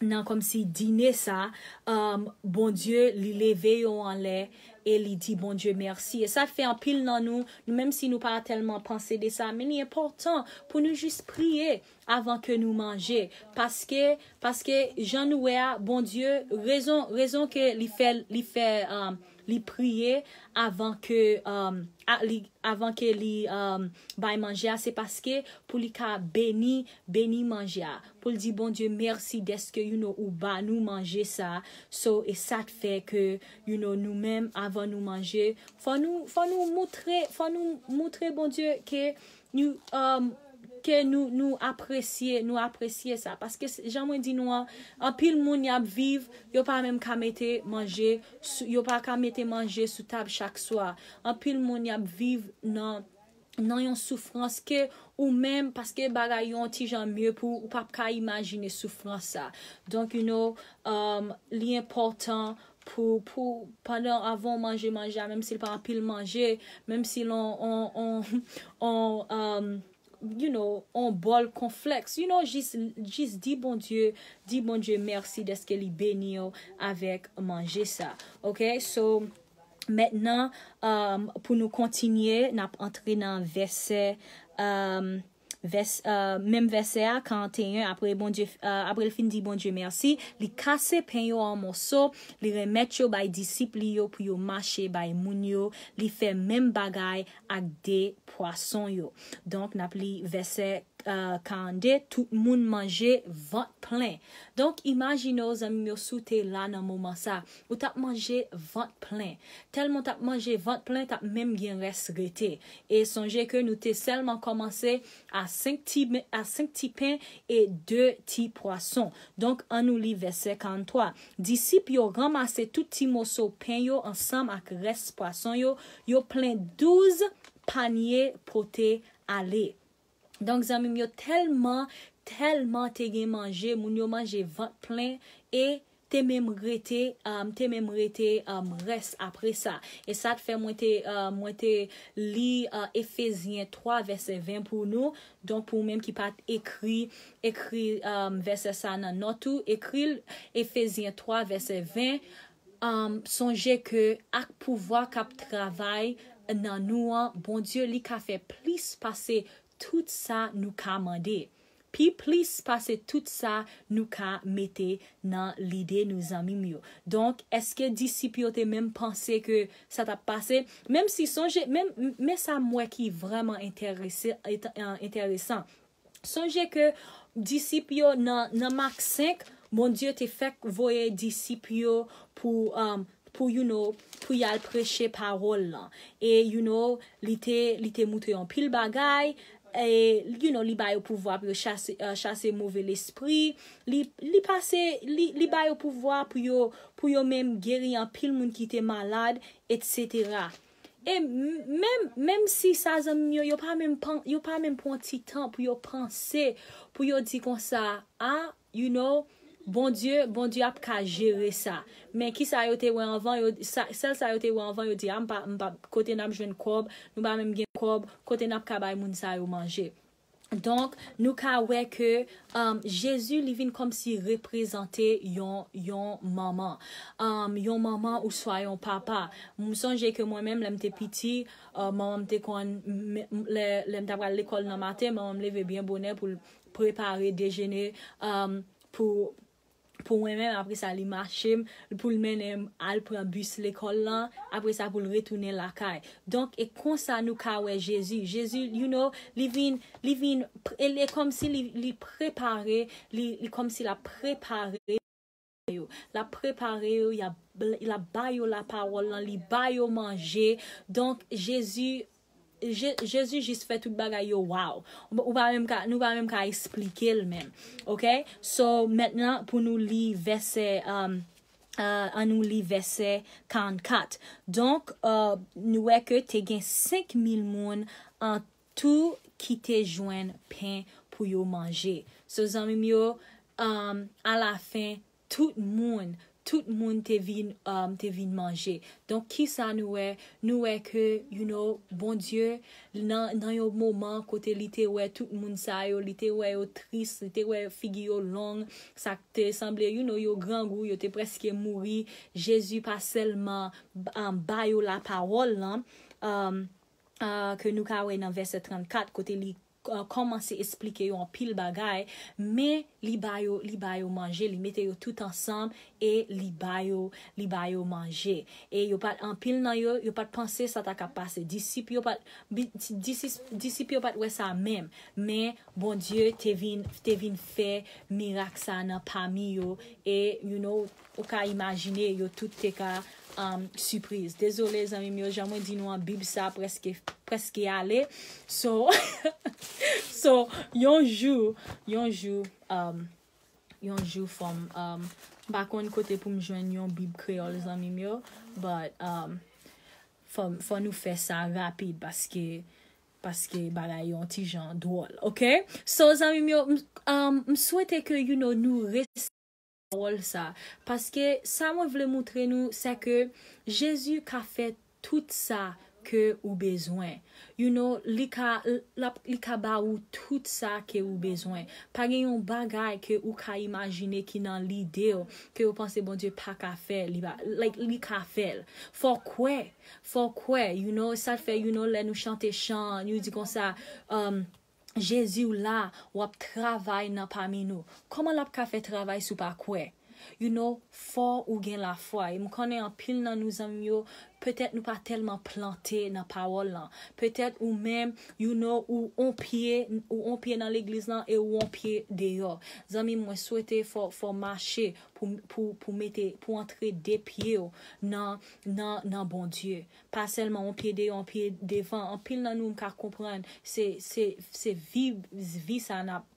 nan kòmsi dine sa, um, Bondye, li leve yo anlè e li di Bondye mèsi. E sa fè anpil nan nou, nou menm si nou pa tèlman panse de sa, men li enpòtan pou nou jis priye avan ke nou manje. Paske, paske jan nou wè a, Bondye, rezon, rezon ke li fè, li fè, um, li priye avan ke, um, a, li, avan ke li, um, bay manje a, se paske pou li ka beni, beni manje a. Pou l di Bondye mèsi dèske, you know, ou ba nou manje sa. So, e sa k fè ke, you know, nou menm, avan nou manje, fò nou, fò nou moutre, fò nou moutre Bondye ke nou, um, ke nou, nou apresye, nou apresye sa. Paske s-, jan mwen di nou an, anpil moun y ap viv, yo pa menm ka mete manje, sou, yo pa ka mete manje sou tab chak swa. Anpil moun y ap viv nan, nan yon soufrans ke ou menm, paske bagay yo yon ti jan mye pou ou, ou p ap ka imajine soufrans sa. Donk, you know, um, li enpòtan pou, pou, pandan, avan w manje manje a, menm si l pa anpil manje, menm si l on, on, on, on, um, you know, on bòl konflèks, you know, jis, jis di Bondye, di Bondye mèsi dèske li beni w avèk manje sa. Ok? So, Mentnan, um, pou nou kontinye, n ap antre nan vèsè, um, vès, uh, menm vèsè a, karannteyen, apre Bondye, uh, apre l fin di Bondye mèsi, li kase pen yo an moso, li remèt yo bay disip li yo pou yo mache bay moun yo, li fè menm bagay ak de pwason yo. Donk, n ap li vèsè uh, karannde, tout moun manje vant plen. Donk, imajine w, zanmi m yo, si w te la nan moman sa, ou t ap manje vant plen. Tèlman w t ap manje vant plen, t ap menm gen rès rete. E sonje ke nou te sèlman kòmanse a senk ti, a senk ti pen e de ti pwason. Donk, ann nou li vèsè karannntwa. Disip yo ranmase tout ti moso pen yo ansanm ak rès pwason yo, yo plen douz panye pote ale. Donk, zanmi m yo, tèlman, tèlman te gen manje, moun yo manje vant plen e te menm rete, um, te menm rete, um, rès apre sa. E sa t fè mwen te, uh, mwen te li, uh, Efezyen twa vèsè ven pou nou. Donk, pou ou menm ki pa t ekri, ekri, um, vèsè sa nan nòt ou, ekri l, Efezyen twa vèsè ven. Um, sonje ke ak pouvwa k ap travay nan nou an, Bondye li ka fè plis pase tout sa nou ka mande. Pi plis pase tout sa nou ka mete nan lide nou, zanmi m yo. Donk, èske disip yo te menm panse ke sa t ap pase? Menm si sonje, menm, men sa m wè ki vrèman enterese, et- euh, enteresan. Sonje ke disip yo nan, nan Mak senk, Bondye te fèk voye disip yo pou, um, pou, you know, pou y al preche pawòl lan. E, you know, li te, li te moutre yon pil bagay, e, you know, li ba yo pouvwa pou yo chase, uh, chase move lespri. Li, li pase, li, li ba yo pouvwa pou yo, pou yo menm geri anpil moun ki te malad, etsetera. E m- menm, menm si sa, zanmi m yo, yo pa menm pan- yo pa menm pran ti tan pou yo panse, pou yo di konsa, a, you know, Bondye, Bondye ap ka jere sa. Men kisa yo te wè anvan, yo, sa, sèl sa yo te wè anvan, yo di, a, m pa, m pa, kote n ap jwenn kòb, nou pa menm gen kòb, kote n ap ka bay moun sa yo manje. Donk, nou ka wè ke, um, Jezi, li vin kòmsi reprezante yon, yon manman. Um, yon manman ouswa yon papa. M sonje ke mwen menm, lè m te piti, uh, manman m te konn, m- m- lè, lè m t ap al lekòl nan maten, manman m leve byen bonè pou l prepare dejene, um, pou pou mwen menm, apre sa, li mache m, pou l mennen m al pran bis lekòl lan, apre sa, pou l retounen lakay. Donk, e konsa nou ka wè Jezi. Jezi, you know, li vin, li vin, e, e kòmsi li, li prepare, li, li kòmsi l ap prepare yo. L ap prepare yo, y ap, l ap ba yo lapawòl lan, li ba yo manje. Donk, Jezi, Je- Jezi jis fè tout bagay yo, waw. Ou, ou pa menm ka, nou pa menm ka esplike l menm. Ok? So, mentnan, pou nou li vèsè, um, uh, an nou li vèsè karannkat. Donk, uh, nou wè ke te gen senk mil moun an tou ki te jwenn pen pou yo manje. So, zanmi m yo, um, alafen, tout moun, tout moun te vin, um, te vin manje. Donk, kisa nou wè? Nou wè ke, you know, Bondye, nan, nan yon moman kote li te wè tout moun sa yo, li te wè yo tris, li te wè figi yo long, sa k te sanble, you know, yo grangou, yo te prèske mouri, Jezi pa sèlman, um, ba yo lapawòl lan, um, uh, ke nou ka wè nan vèsè trannkat, kote li, uh, kòmanse esplike yo anpil bagay, men li ba yo, li ba yo manje, li mete yo tout ansanm e li ba yo, li ba yo manje. E yo pa t, anpil nan yo, yo pa t panse sa ta ka pase. Disip yo pa t, bi- disip, disip yo pa t wè sa menm. Men Bondye te vin, te vin fè mirak sa nan pami yo. E, you know, ou ka imajine, yo tout te ka, um, sipriz. Dezole, zanmi m yo, jan mwen di nou an, Bib sa prèske, prèske ale. So, so, yon jou, yon jou, um, yon jou fò m, um, m pa konn kote pou m jwenn yon Bib kreyòl, zanmi m yo, but, um, fò, fò nou fè sa rapid, paske, paske bagay yo yon ti jan dwòl, ok? So, zanmi m yo, m, um, m swete ke, you know, nou resi pawòl sa. Paske sa mwen vle moutre nou, se ke Jezi ka fè tout sa, ke ou bezwen. You know, li ka, l ap, li ka ba ou tout sa ke ou bezwen. Pa gen yon bagay ke ou ka imajine ki nan lide w, ke ou panse Bondye pa ka fè, li pa, like, li ka fè l. Fò kwè, fò kwè, you know, sa fè, you know, lè nou chante chan, nou di konsa, um, Jezi w la, w ap travay nan pami nou. Kòman l ap ka fè travay si w pa kwè? You know, fò ou gen lafwa. E m konnen anpil nan nou zanmi m yo, petèt nou pa tèlman plante nan pawòl lan. Petèt ou menm, you know, ou on pye, ou on pye nan legliz lan e ou on pye deyò. Zanmi m, mwen swete fò, fò mache pou, pou, pou mete, pou antre de pye w nan, nan, nan Bondye. Pa sèlman on pye deyò, on pye devan. Anpil nan nou m ka konprann, se, se, se vi, vi sa n ap,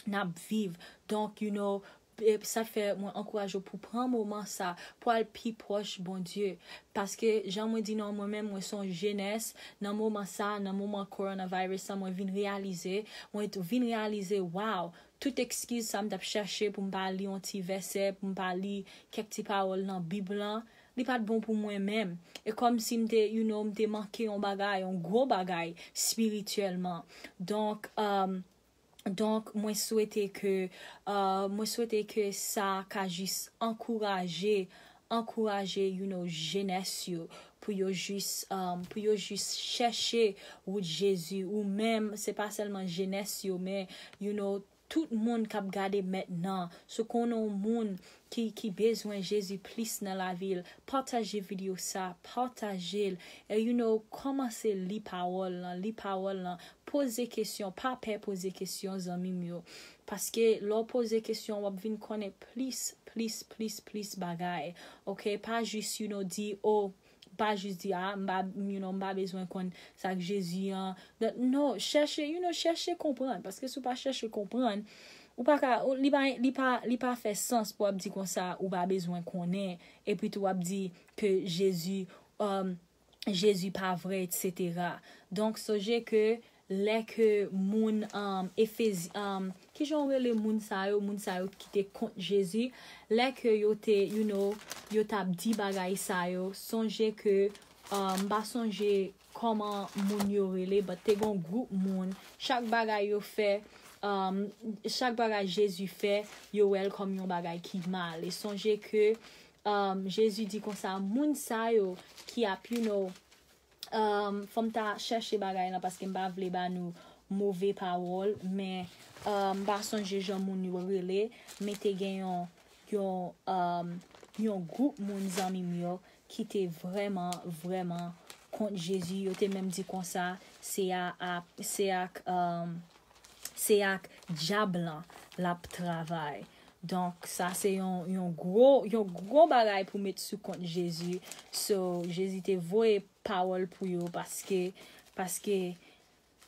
n ap viv. Donk, you know, e sa fè mwen ankouraje w pou pran moman sa, pou al pi pwòch Bondye. Paske, jan mwen di nou, mwen menm, mwen se yon jenès, nan moman sa, nan moman coronavirus la, mwen vin reyalize, mwen t-, vin reyalize, wow, tout ekskiz sa m t ap chèche pou m pa li yon ti vèsè, pou m pa li kèk ti pawòl nan Bib lan, li pa t bon pou mwen menm. E kòmsi m te, you know, m te manke yon bagay, yon gwo bagay, espirityèlman. Donk, um, donk, mwen swete ke, uh, mwen swete ke sa ka jis ankouraje, ankouraje, you know, jenès yo, pou yo jis, um, pou yo jis chèche wout Jezi, ou menm, se pa sèlman jenès yo, men, you know, tout moun k ap gade mentnan, si w konnen yon moun ki, ki bezwen Jezi plis nan lavi l, pataje videyo sa, pataje l. E you know, kòmanse li pawòl lan, li pawòl lan, poze kesyon, pa pè poze kesyon, zanmi m yo. Paske lè w poze kesyon, w ap vin konnen plis, plis, plis, plis bagay. Oke, pa jis, you know, di, oh, pa jis di, ah, m pa, you know, m pa bezwen konn sa k Jezi an. Donk, no, chèche, you know, chèche konprann. Paske si w pa chèche konprann, ou pa ka, ou, li pa, li pa, li pa fè sans pou w ap di konsa, ou pa bezwen konnen, epi tou w ap di ke Jezi, um, Jezi pa vre, etsetera. Donk, sonje ke lè ke moun, um, Efezi-, um, kijan w rele moun sa yo, moun sa yo ki te kont Jezi, lè ke yo te, you know, yo t ap di bagay sa yo, sonje ke, um, m pa sonje kòman moun yo rele, but te gon gwoup moun, chak bagay yo fè, um, chak bagay Jezi fè, yo wè l kòm yon bagay ki mal. E sonje ke, um, Jezi di konsa, moun sa yo ki ap, you know, um, fò m ta chèche bagay lan paske m pa vle ba nou move pawòl, men, um, m pa sonje jan moun yo rele, men te gen yon, yon, um, yon gwoup moun zanmi m yo ki te vrèman, vrèman kont Jezi. Yo te menm di konsa, se a, a, se ak, um, se ak dyab lan l ap travay. Donk, sa se yon, yon gwo, yon gwo bagay pou met sou kont Jezi. So, Jezi te voye pawòl pou yo paske, paske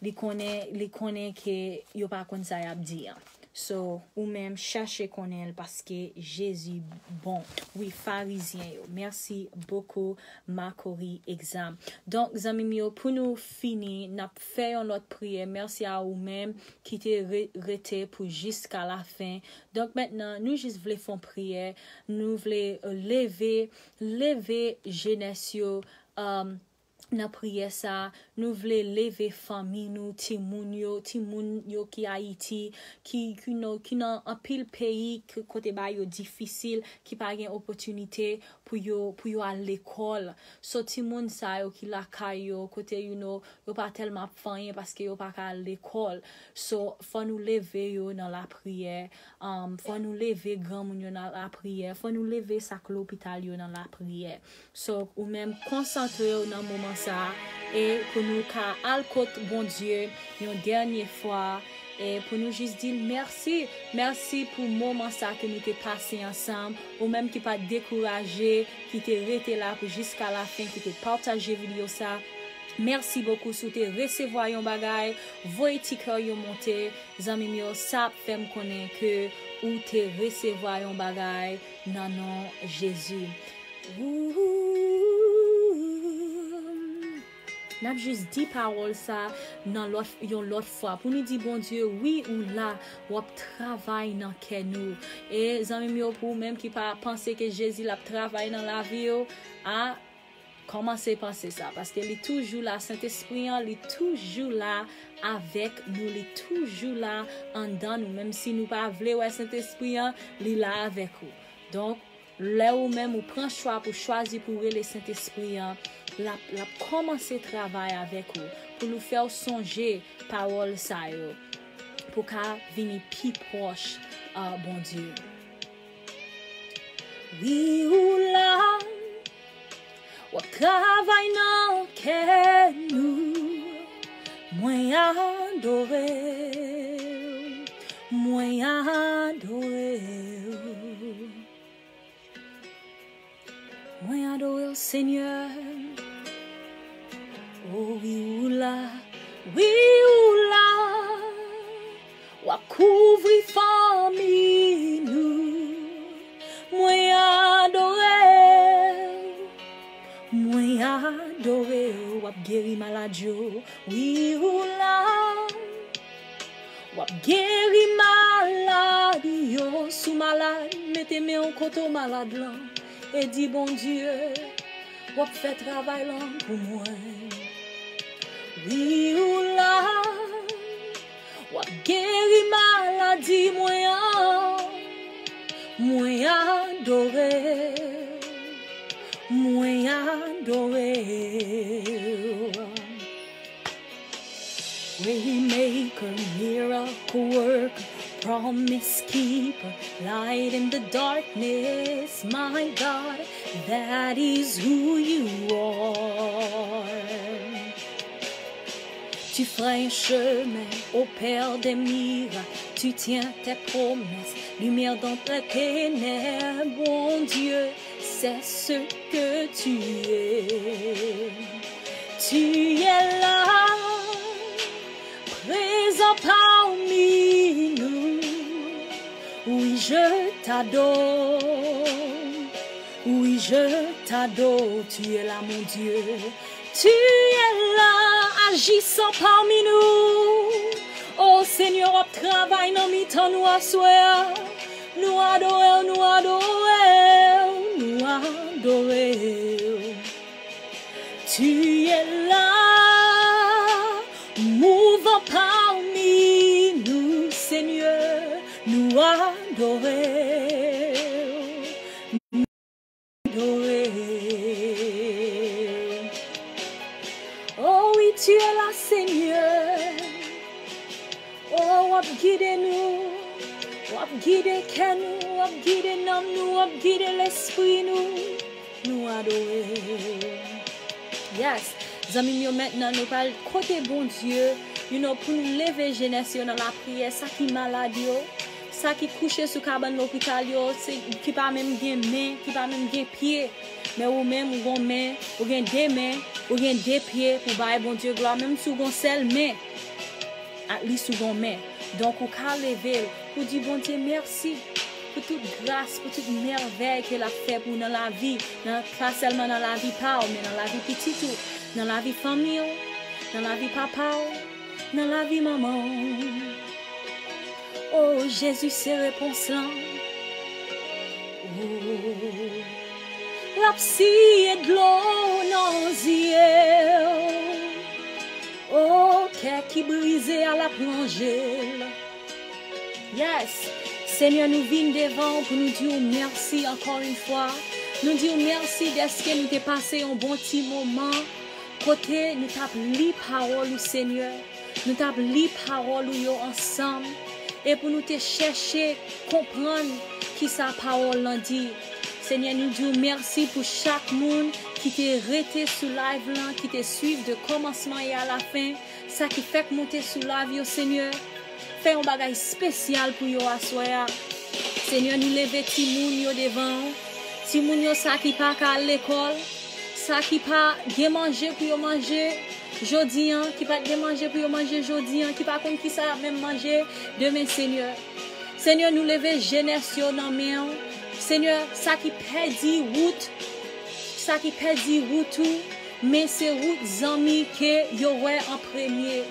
li konnen, li konnen ke yo pa konn sa y ap di an. So, ou menm, chèche konnen l paske Jezi bon. Wi, Farizyen yo. Merci beaucoup, Marc-Henri Exam. Donk, zanmi m yo, pou nou fini, n ap fè yon lòt priyè. Mèsi a ou menm ki te re-, rete pou jiska la fen. Donk, mentnan, nou jis vle fè yon priyè. Nou vle, euh, leve, leve jenès yo, um, nan priyè sa, nou vle leve fanmi nou, timoun yo, timoun yo ki Ayiti, ki, ki nan, ki nan anpil peyi k-, kote bagay yo difisil, ki pa gen opòtinite pou yo, pou yo al lekòl. So, timoun sa yo ki lakay yo, kote, you know, yo pa tèlman ap fè anyen paske yo pa ka al lekòl. So, fò nou leve yo nan lapriyè. Um, fò nou leve granmoun yo nan lapriyè. Fò nou leve sa k lopital yo nan lapriyè. So, ou menm, konsantre w nan moman sa a, e pou nou ka al kot Bondye yon dènye fwa, e pou nou jis di l mèsi. Mèsi pou moman sa ke nou te pase ansanm. Ou menm ki pa t dekouraje, ki te rete la pou jiska la fen, ki te pataje videyo sa. Mèsi bokou si w te resevwa yon bagay, voye ti kè yo monte. Zanmi m yo, sa ap fè m konnen ke ou te resevwa yon bagay nan non Jezi. Ooh. N ap jis di pawòl sa nan lòt, yon lòt fwa. Pou nou di, Bondye, wi, ou la, w ap travay nan kè nou. E zanmi m yo, pou ou menm ki pa panse ke Jezi l ap travay nan lavi yo, a, Kòmanse panse sa, paske li toujou la, Sentespri an, li toujou la avèk nou, li toujou la anndan nou. Menm si nou pa vle wè Sentespri an, li la avèk ou. Donk, lè ou menm ou pran chwa pou chwazi pou rele Sentespri an, l ap, l ap kòmanse travay avèk ou, pou l fè w sonje pawòl sa yo, pou w ka vini pi pwòch a Bondye. Wi, ou la, w ap travay nan kè nou. Mwen adore w, mwen adore w. Mwen adore w, Senyè. O wi, ou la, wi, ou la. W ap kouvri fanmi nou. Mwen adore w. Mwen adore w. W ap geri malad yo. Wi, ou la. W ap geri malad yo. Si w malad, mete men w kote w malad lan. E di, Bondye, w ap fè travay lan pou mwen. Wi, ou la. W ap geri maladi mwen an. Mwen adore w. Mwen adore w. Waymaker, miracle worker, promise keeper, light in the darkness, my God, that is who you are. Tu feras un chemin au père des miracles, tu tiens tes promesses, lumière dans les ténèbres, mon Dieu, c'est ce que tu es. Tu es là, présent parmi nous. Oui, je t'adore. Oui, je t'adore. Tu es là, mon Dieu. Tu es là, agissant parmi nous. O Senyè, w ap travay nan mitan nou aswè a. Nou adore w, nou adore w, nou adore w. Tu es là, mouvant parmi nous, Seigneur, nous adorer. Adore. Oh oui, tu es là, Seigneur. Oh, w ap gide nou. W ap gide kè nou. W ap gide nanm nou. W ap gide lespri nou. Nou adore. Yes. Zanmi m yo, mentnan nou pral kote Bondye, you know, pou nou leve jenès yo nan lapriyè, sa ki malad yo, sa ki kouche sou kabann lopital yo, se, ki pa menm gen men, ki pa menm gen pye. Men ou menm, ou gon men, ou gen de men, ou gen de pye pou bay Bondye glwa, menm si w gon sèl men. At least ou gon men. Donk, ou ka leve l pou di Bondye mèsi pou tout gras, pou tout mèvèy ke l ap fè pou w nan lavi, nan, pa sèlman nan lavi pa w, men nan lavi pitit ou, nan lavi fanmi w, nan lavi papa w, nan lavi manman w. O Jezi, se repons lan. O, l ap siye dlo nan zye w. O, kè ki brize a, l ap ranje l. Yes. Senyè, nou vin devan w pou nou di w mèsi ankò yon fwa. Nou di w mèsi dèske nou te pase yon bon ti moman kote nou t ap li pawòl ou, Senyè. Nou t ap li pawòl ou yo ansanm e pou nou te chèche konprann kisa pawòl lan di. Senyè, nou di w mèsi pou chak moun ki te rete sou live lan, ki te swiv de kòmansman e alafen, sa ki fèk moute sou live yo, Senyè. Fè yon bagay espesyal pou yo aswè a. Senyè, nou leve timoun yo devan w. Timoun yo, sa ki pa ka al lekòl, sa ki pa gen manje pou yo manje jodi an, ki pa t gen manje pou yo manje jodi an, ki pa konn kisa y ap menm manje demen, Senyè. Senyè, nou leve jenès yo nan men w. Senyè, sa ki pèdi wout, sa ki pèdi wout ou, men se wout zanmi ke yo wè an premye.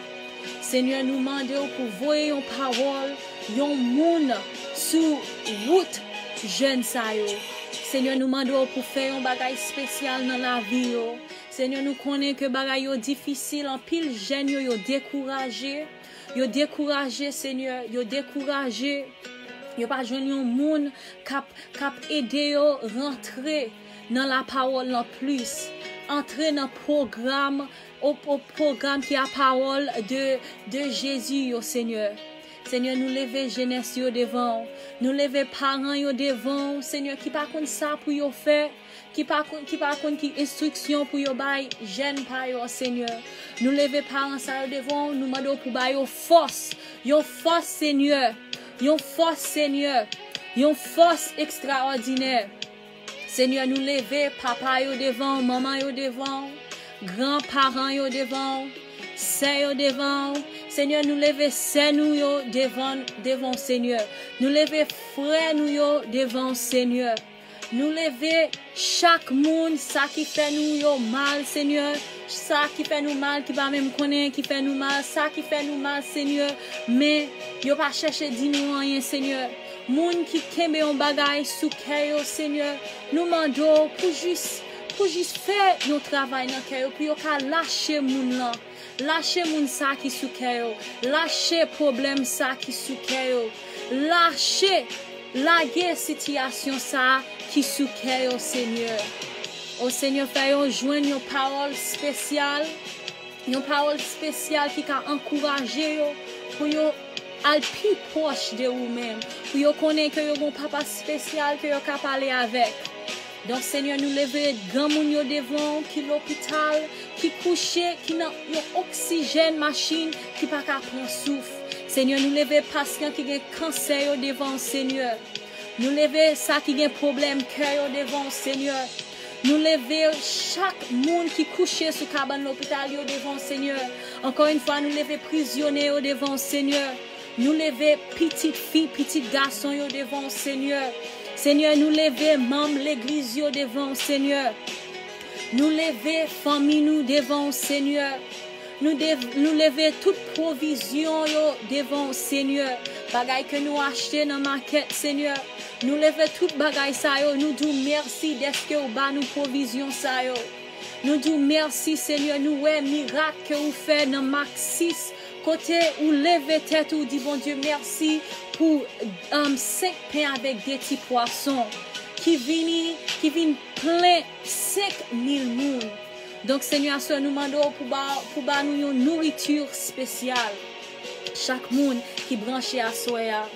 Senyè, nou mande w pou voye yon pawòl, yon moun sou wout jèn sa yo. Senyè, nou mande w pou fè yon bagay espesyal nan lavi yo. Senyè, nou konnen ke bagay yo difisil, anpil jèn yo, yo dekouraje. Yo dekouraje, Senyè, yo dekouraje. Yo pa jwenn yon moun k ap, k ap ede yo rantre nan lapawòl lan plis. Antre nan pwogram, o, o pwogram ki a pawòl de, de Jezi yo, Senyè. Senyè, nou leve jenès yo devan w. Nou leve paran yo devan w, Senyè, ki pa konn sa pou yo fè, ki pa konn, ki pa konn ki enstriksyon pou yo bay jèn pa yo, Senyè. Nou leve paran sa yo devan w, nou mande w pou ba yo fòs. Yon fòs, Senyè. Yon fòs, Senyè. Yon fòs ekstraòdinè. Senyè, nou leve papa yo devan w, manman yo devan w, gran paran yo devan w, sè yo devan w. Senyè, nou leve sè nou yo devan, devan w, Senyè. Nou leve frè nou yo devan w, Senyè. Nou leve chak moun, sa ki fè nou yo mal, Senyè. Sa ki fè nou mal, ki pa menm konnen, ki fè nou mal, sa ki fè nou mal, Senyè. Men yo pa chèche di nou anyen, Senyè. Moun ki kenbe yon bagay sou kè yo, Senyè, nou mande w pou jis, pou jis fè yon travay nan kè yo, pou yo ka lache moun lan. Lache moun sa ki sou kè yo. Lache pwoblèm sa ki sou kè yo. Lache, lage sitiyasyon sa ki sou kè yo, Senyè. O Senyè, fè yo jwenn yon pawòl espesyal, yon pawòl espesyal ki ka ankouraje yo pou yo al pi pwòch de ou menm, pou yo konnen ke yo gen yon papa espesyal ke yo ka pale avèk. Donk, Senyè, nou leve granmoun yo devan w ki lopital, ki kouche, ki nan yon oksijèn machin, ki pa ka pran souf. Senyè, nou leve pasyan ki gen kansè yo devan w, Senyè. Nou leve sa ki gen pwoblèm kè yo devan w, Senyè. Nou leve chak moun ki kouche sou kabann lopital yo devan w, Senyè. Ankò yon fwa, nou leve prizyone yo devan w, Senyè. Nou leve pitit fi, pitit gason yo devan w, Senyè. Senyè, nou leve manm legliz yo devan w, Senyè. Nou leve fanmi nou devan w, Senyè. Nou, dev, nou leve tout pwovizyon yo devan w, Senyè. Bagay ke nou achte nan makèt, Senyè. Nou leve tout bagay sa yo. Nou di w mèsi dèske w ba nou pwovizyon sa yo. Nou di w mèsi, Senyè. Nou wè mirak ke ou fè nan Mak sis, kote ou leve tèt ou, di Bondye mèsi pou, um, senk pen avèk de ti pwason ki vini, ki vin plen senk mil moun. Donk, Senyè, aswè, nou mande w pou ba, pou ba nou yon nouriti espesyal. Chak moun ki branche aswè a.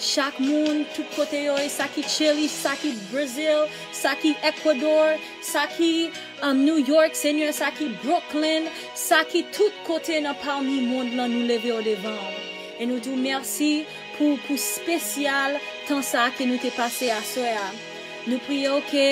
Chak moun, tout kote yo ye, sa ki Chile, sa ki Brazil, sa ki Ecuador, sa ki, um, New York, Senyè, sa ki Brooklyn, sa ki tout kote nan pami mond lan, nou leve yo devan w. E nou di w mèsi pou, pou espesyal tan sa a ke nou te pase aswè a. Nou priye w ke,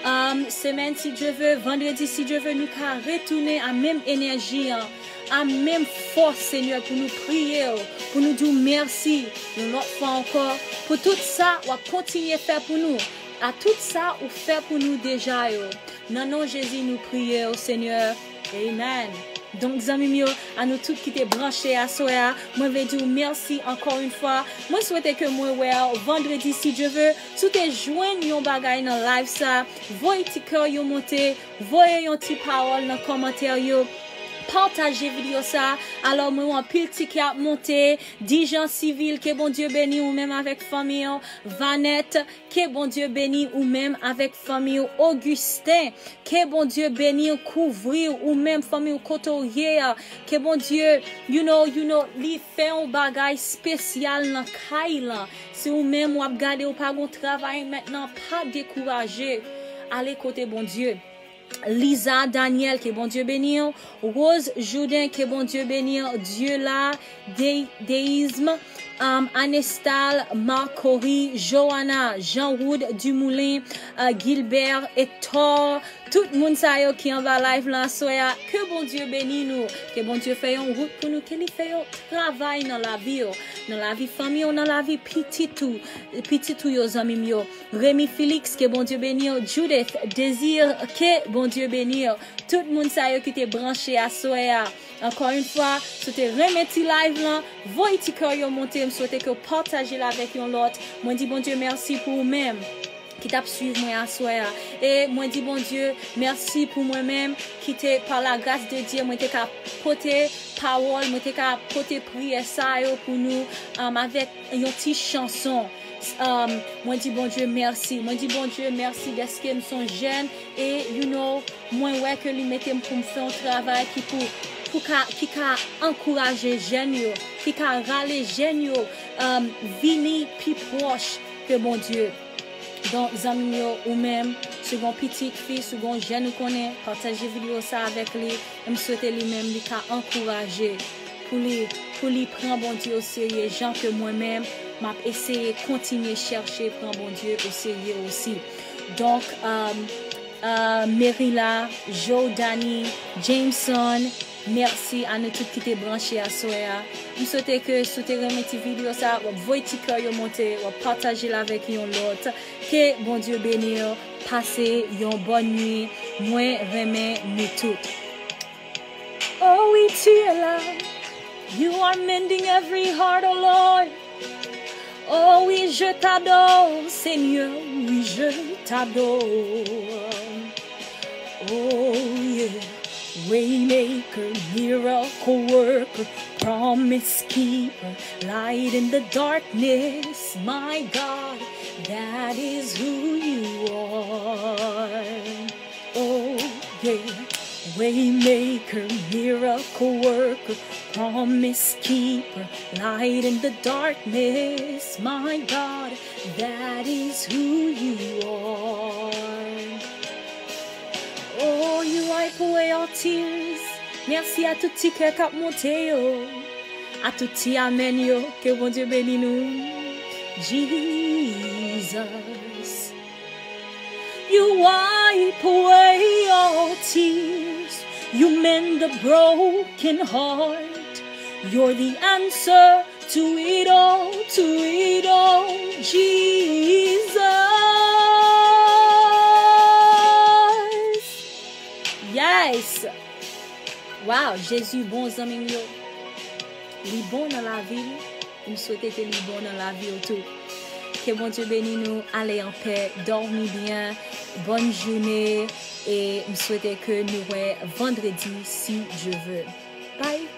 um, semèn, si Dye ve, vandredi, si Dye ve, nou ka retounen a menm enèji an, a menm fòs, Senyè, pou nou priye w, pou nou di w mèsi yon lòt fwa ankò pou tout sa w ap kontinye fè pou nou, a tout sa ou fè pou nou deja yo. Nan non Jezi nou priye w, Senyè. Amen. Donk, zanmi m yo, a nou tout ki te branche aswè a, mwen vle di w mèsi ankò yon fwa. Mwen swete ke mwen wè w vandredi, si Dye ve. Si w te jwenn yon bagay nan live sa, voye ti kè yo monte, voye yon ti pawòl nan kòmantè yo, pataje videyo sa. Alò, mwen wè anpil ti kè ap monte. Dijan Sivil, ke Bondye beni ou menm avèk fanmi w. Vanèt, ke Bondye beni ou menm avèk fanmi w. Ogisten, ke Bondye beni w, kouvri w, ou menm fanmi w kote w ye a. Ke Bondye, you know, you know, li fè yon bagay espesyal nan kay lan. Si ou menm w ap gade, ou pa gon travay mentnan, pa dekouraje. Ale kote Bondye. Liza Daniel, ke Bondye beni w. Rose Jouden, ke Bondye beni w. Dieu la, De-, Deisme, um, Anestal, Marcory, Johanna, Jean Wood Dumoulin, uh, Gilbert, Hector, tout moun sa yo ki anba live lan aswè a, ke Bondye beni nou, ke Bondye fè yon wout pou nou, ke li fè yon travay nan lavi yo, nan lavi fanmi yo, nan lavi pitit ou, pitit ou yo, zanmi m yo. Remy Felix, ke Bondye beni w. Judith Désir, ke Bondye beni w. Tout moun sa yo ki te branche aswè a. Ankò yon fwa, si w te renmen ti live lan, voye ti kè yo monte, m swete ke w pataje l avèk yon lòt. Mwen di Bondye mèsi pou ou menm. ki t ap swiv mwen aswè a. E mwen di Bondye mèsi pou mwen menm ki te, pa la gras de Dye, mwen te ka pote pawòl, mwen te ka pote priyè sa yo pou nou, um, avèk yon ti chanson. Um, mwen di Bondye mèsi. Mwen di Bondye mèsi dèske m se yon jèn e, you know, mwen wè ke li mete m pou m fè yon travay ki pou, pou ka, ki ka ankouraje jèn yo, ki ka rale jèn yo, um, vini pi pwòch ke Bondye. Donk, zanmi m yo, ou menm, si w gen yon pitit fi, si w gen yon jèn ou konnen, pataje videyo sa avèk li. E m swete li menm, li ka ankouraje pou li, pou li pran Bondye o serye, jan ke mwen menm, m ap eseye kontinye chèche pran Bondye o serye osi. Donk, um, uh, Merila, Jordany, Jameson, mèsi a nou tout ki te branche aswè a. M swete ke si w te renmen ti videyo sa, w ap voye ti kè yo monte, w ap pataje l avèk yon lòt. Ke Bondye beni w, pase yon bòn nwi. Mwen renmen nou tout. Oh oui, tu es là. You are mending every heart, oh Lord. Oh oui, je t'adore, Seigneur, oui, je t'adore. Oh yeah. Waymaker, miracle worker, promise keeper, light in the darkness, my God, that is who you are. Oh yeah. Waymaker, miracle worker, promise keeper, light in the darkness, my God, that is who you are. Oh, you wipe away all tears. Mèsi a tout ti kè k ap monte yo, a tout ti amèn yo. Ke Bondye beni nou. Jesus. You wipe away all tears. You mend the broken heart. You're the answer to it all, to it all, Jesus. Yes. Wow, Jezi bon, zanmi m yo. Li bon nan lavi m. M swete ke li bon nan lavi w tou. Ke Bondye beni nou, ale anpè, dòmi byen, bòn jounen, e m swete ke nou wè vandredi, si Dye vle. Bye!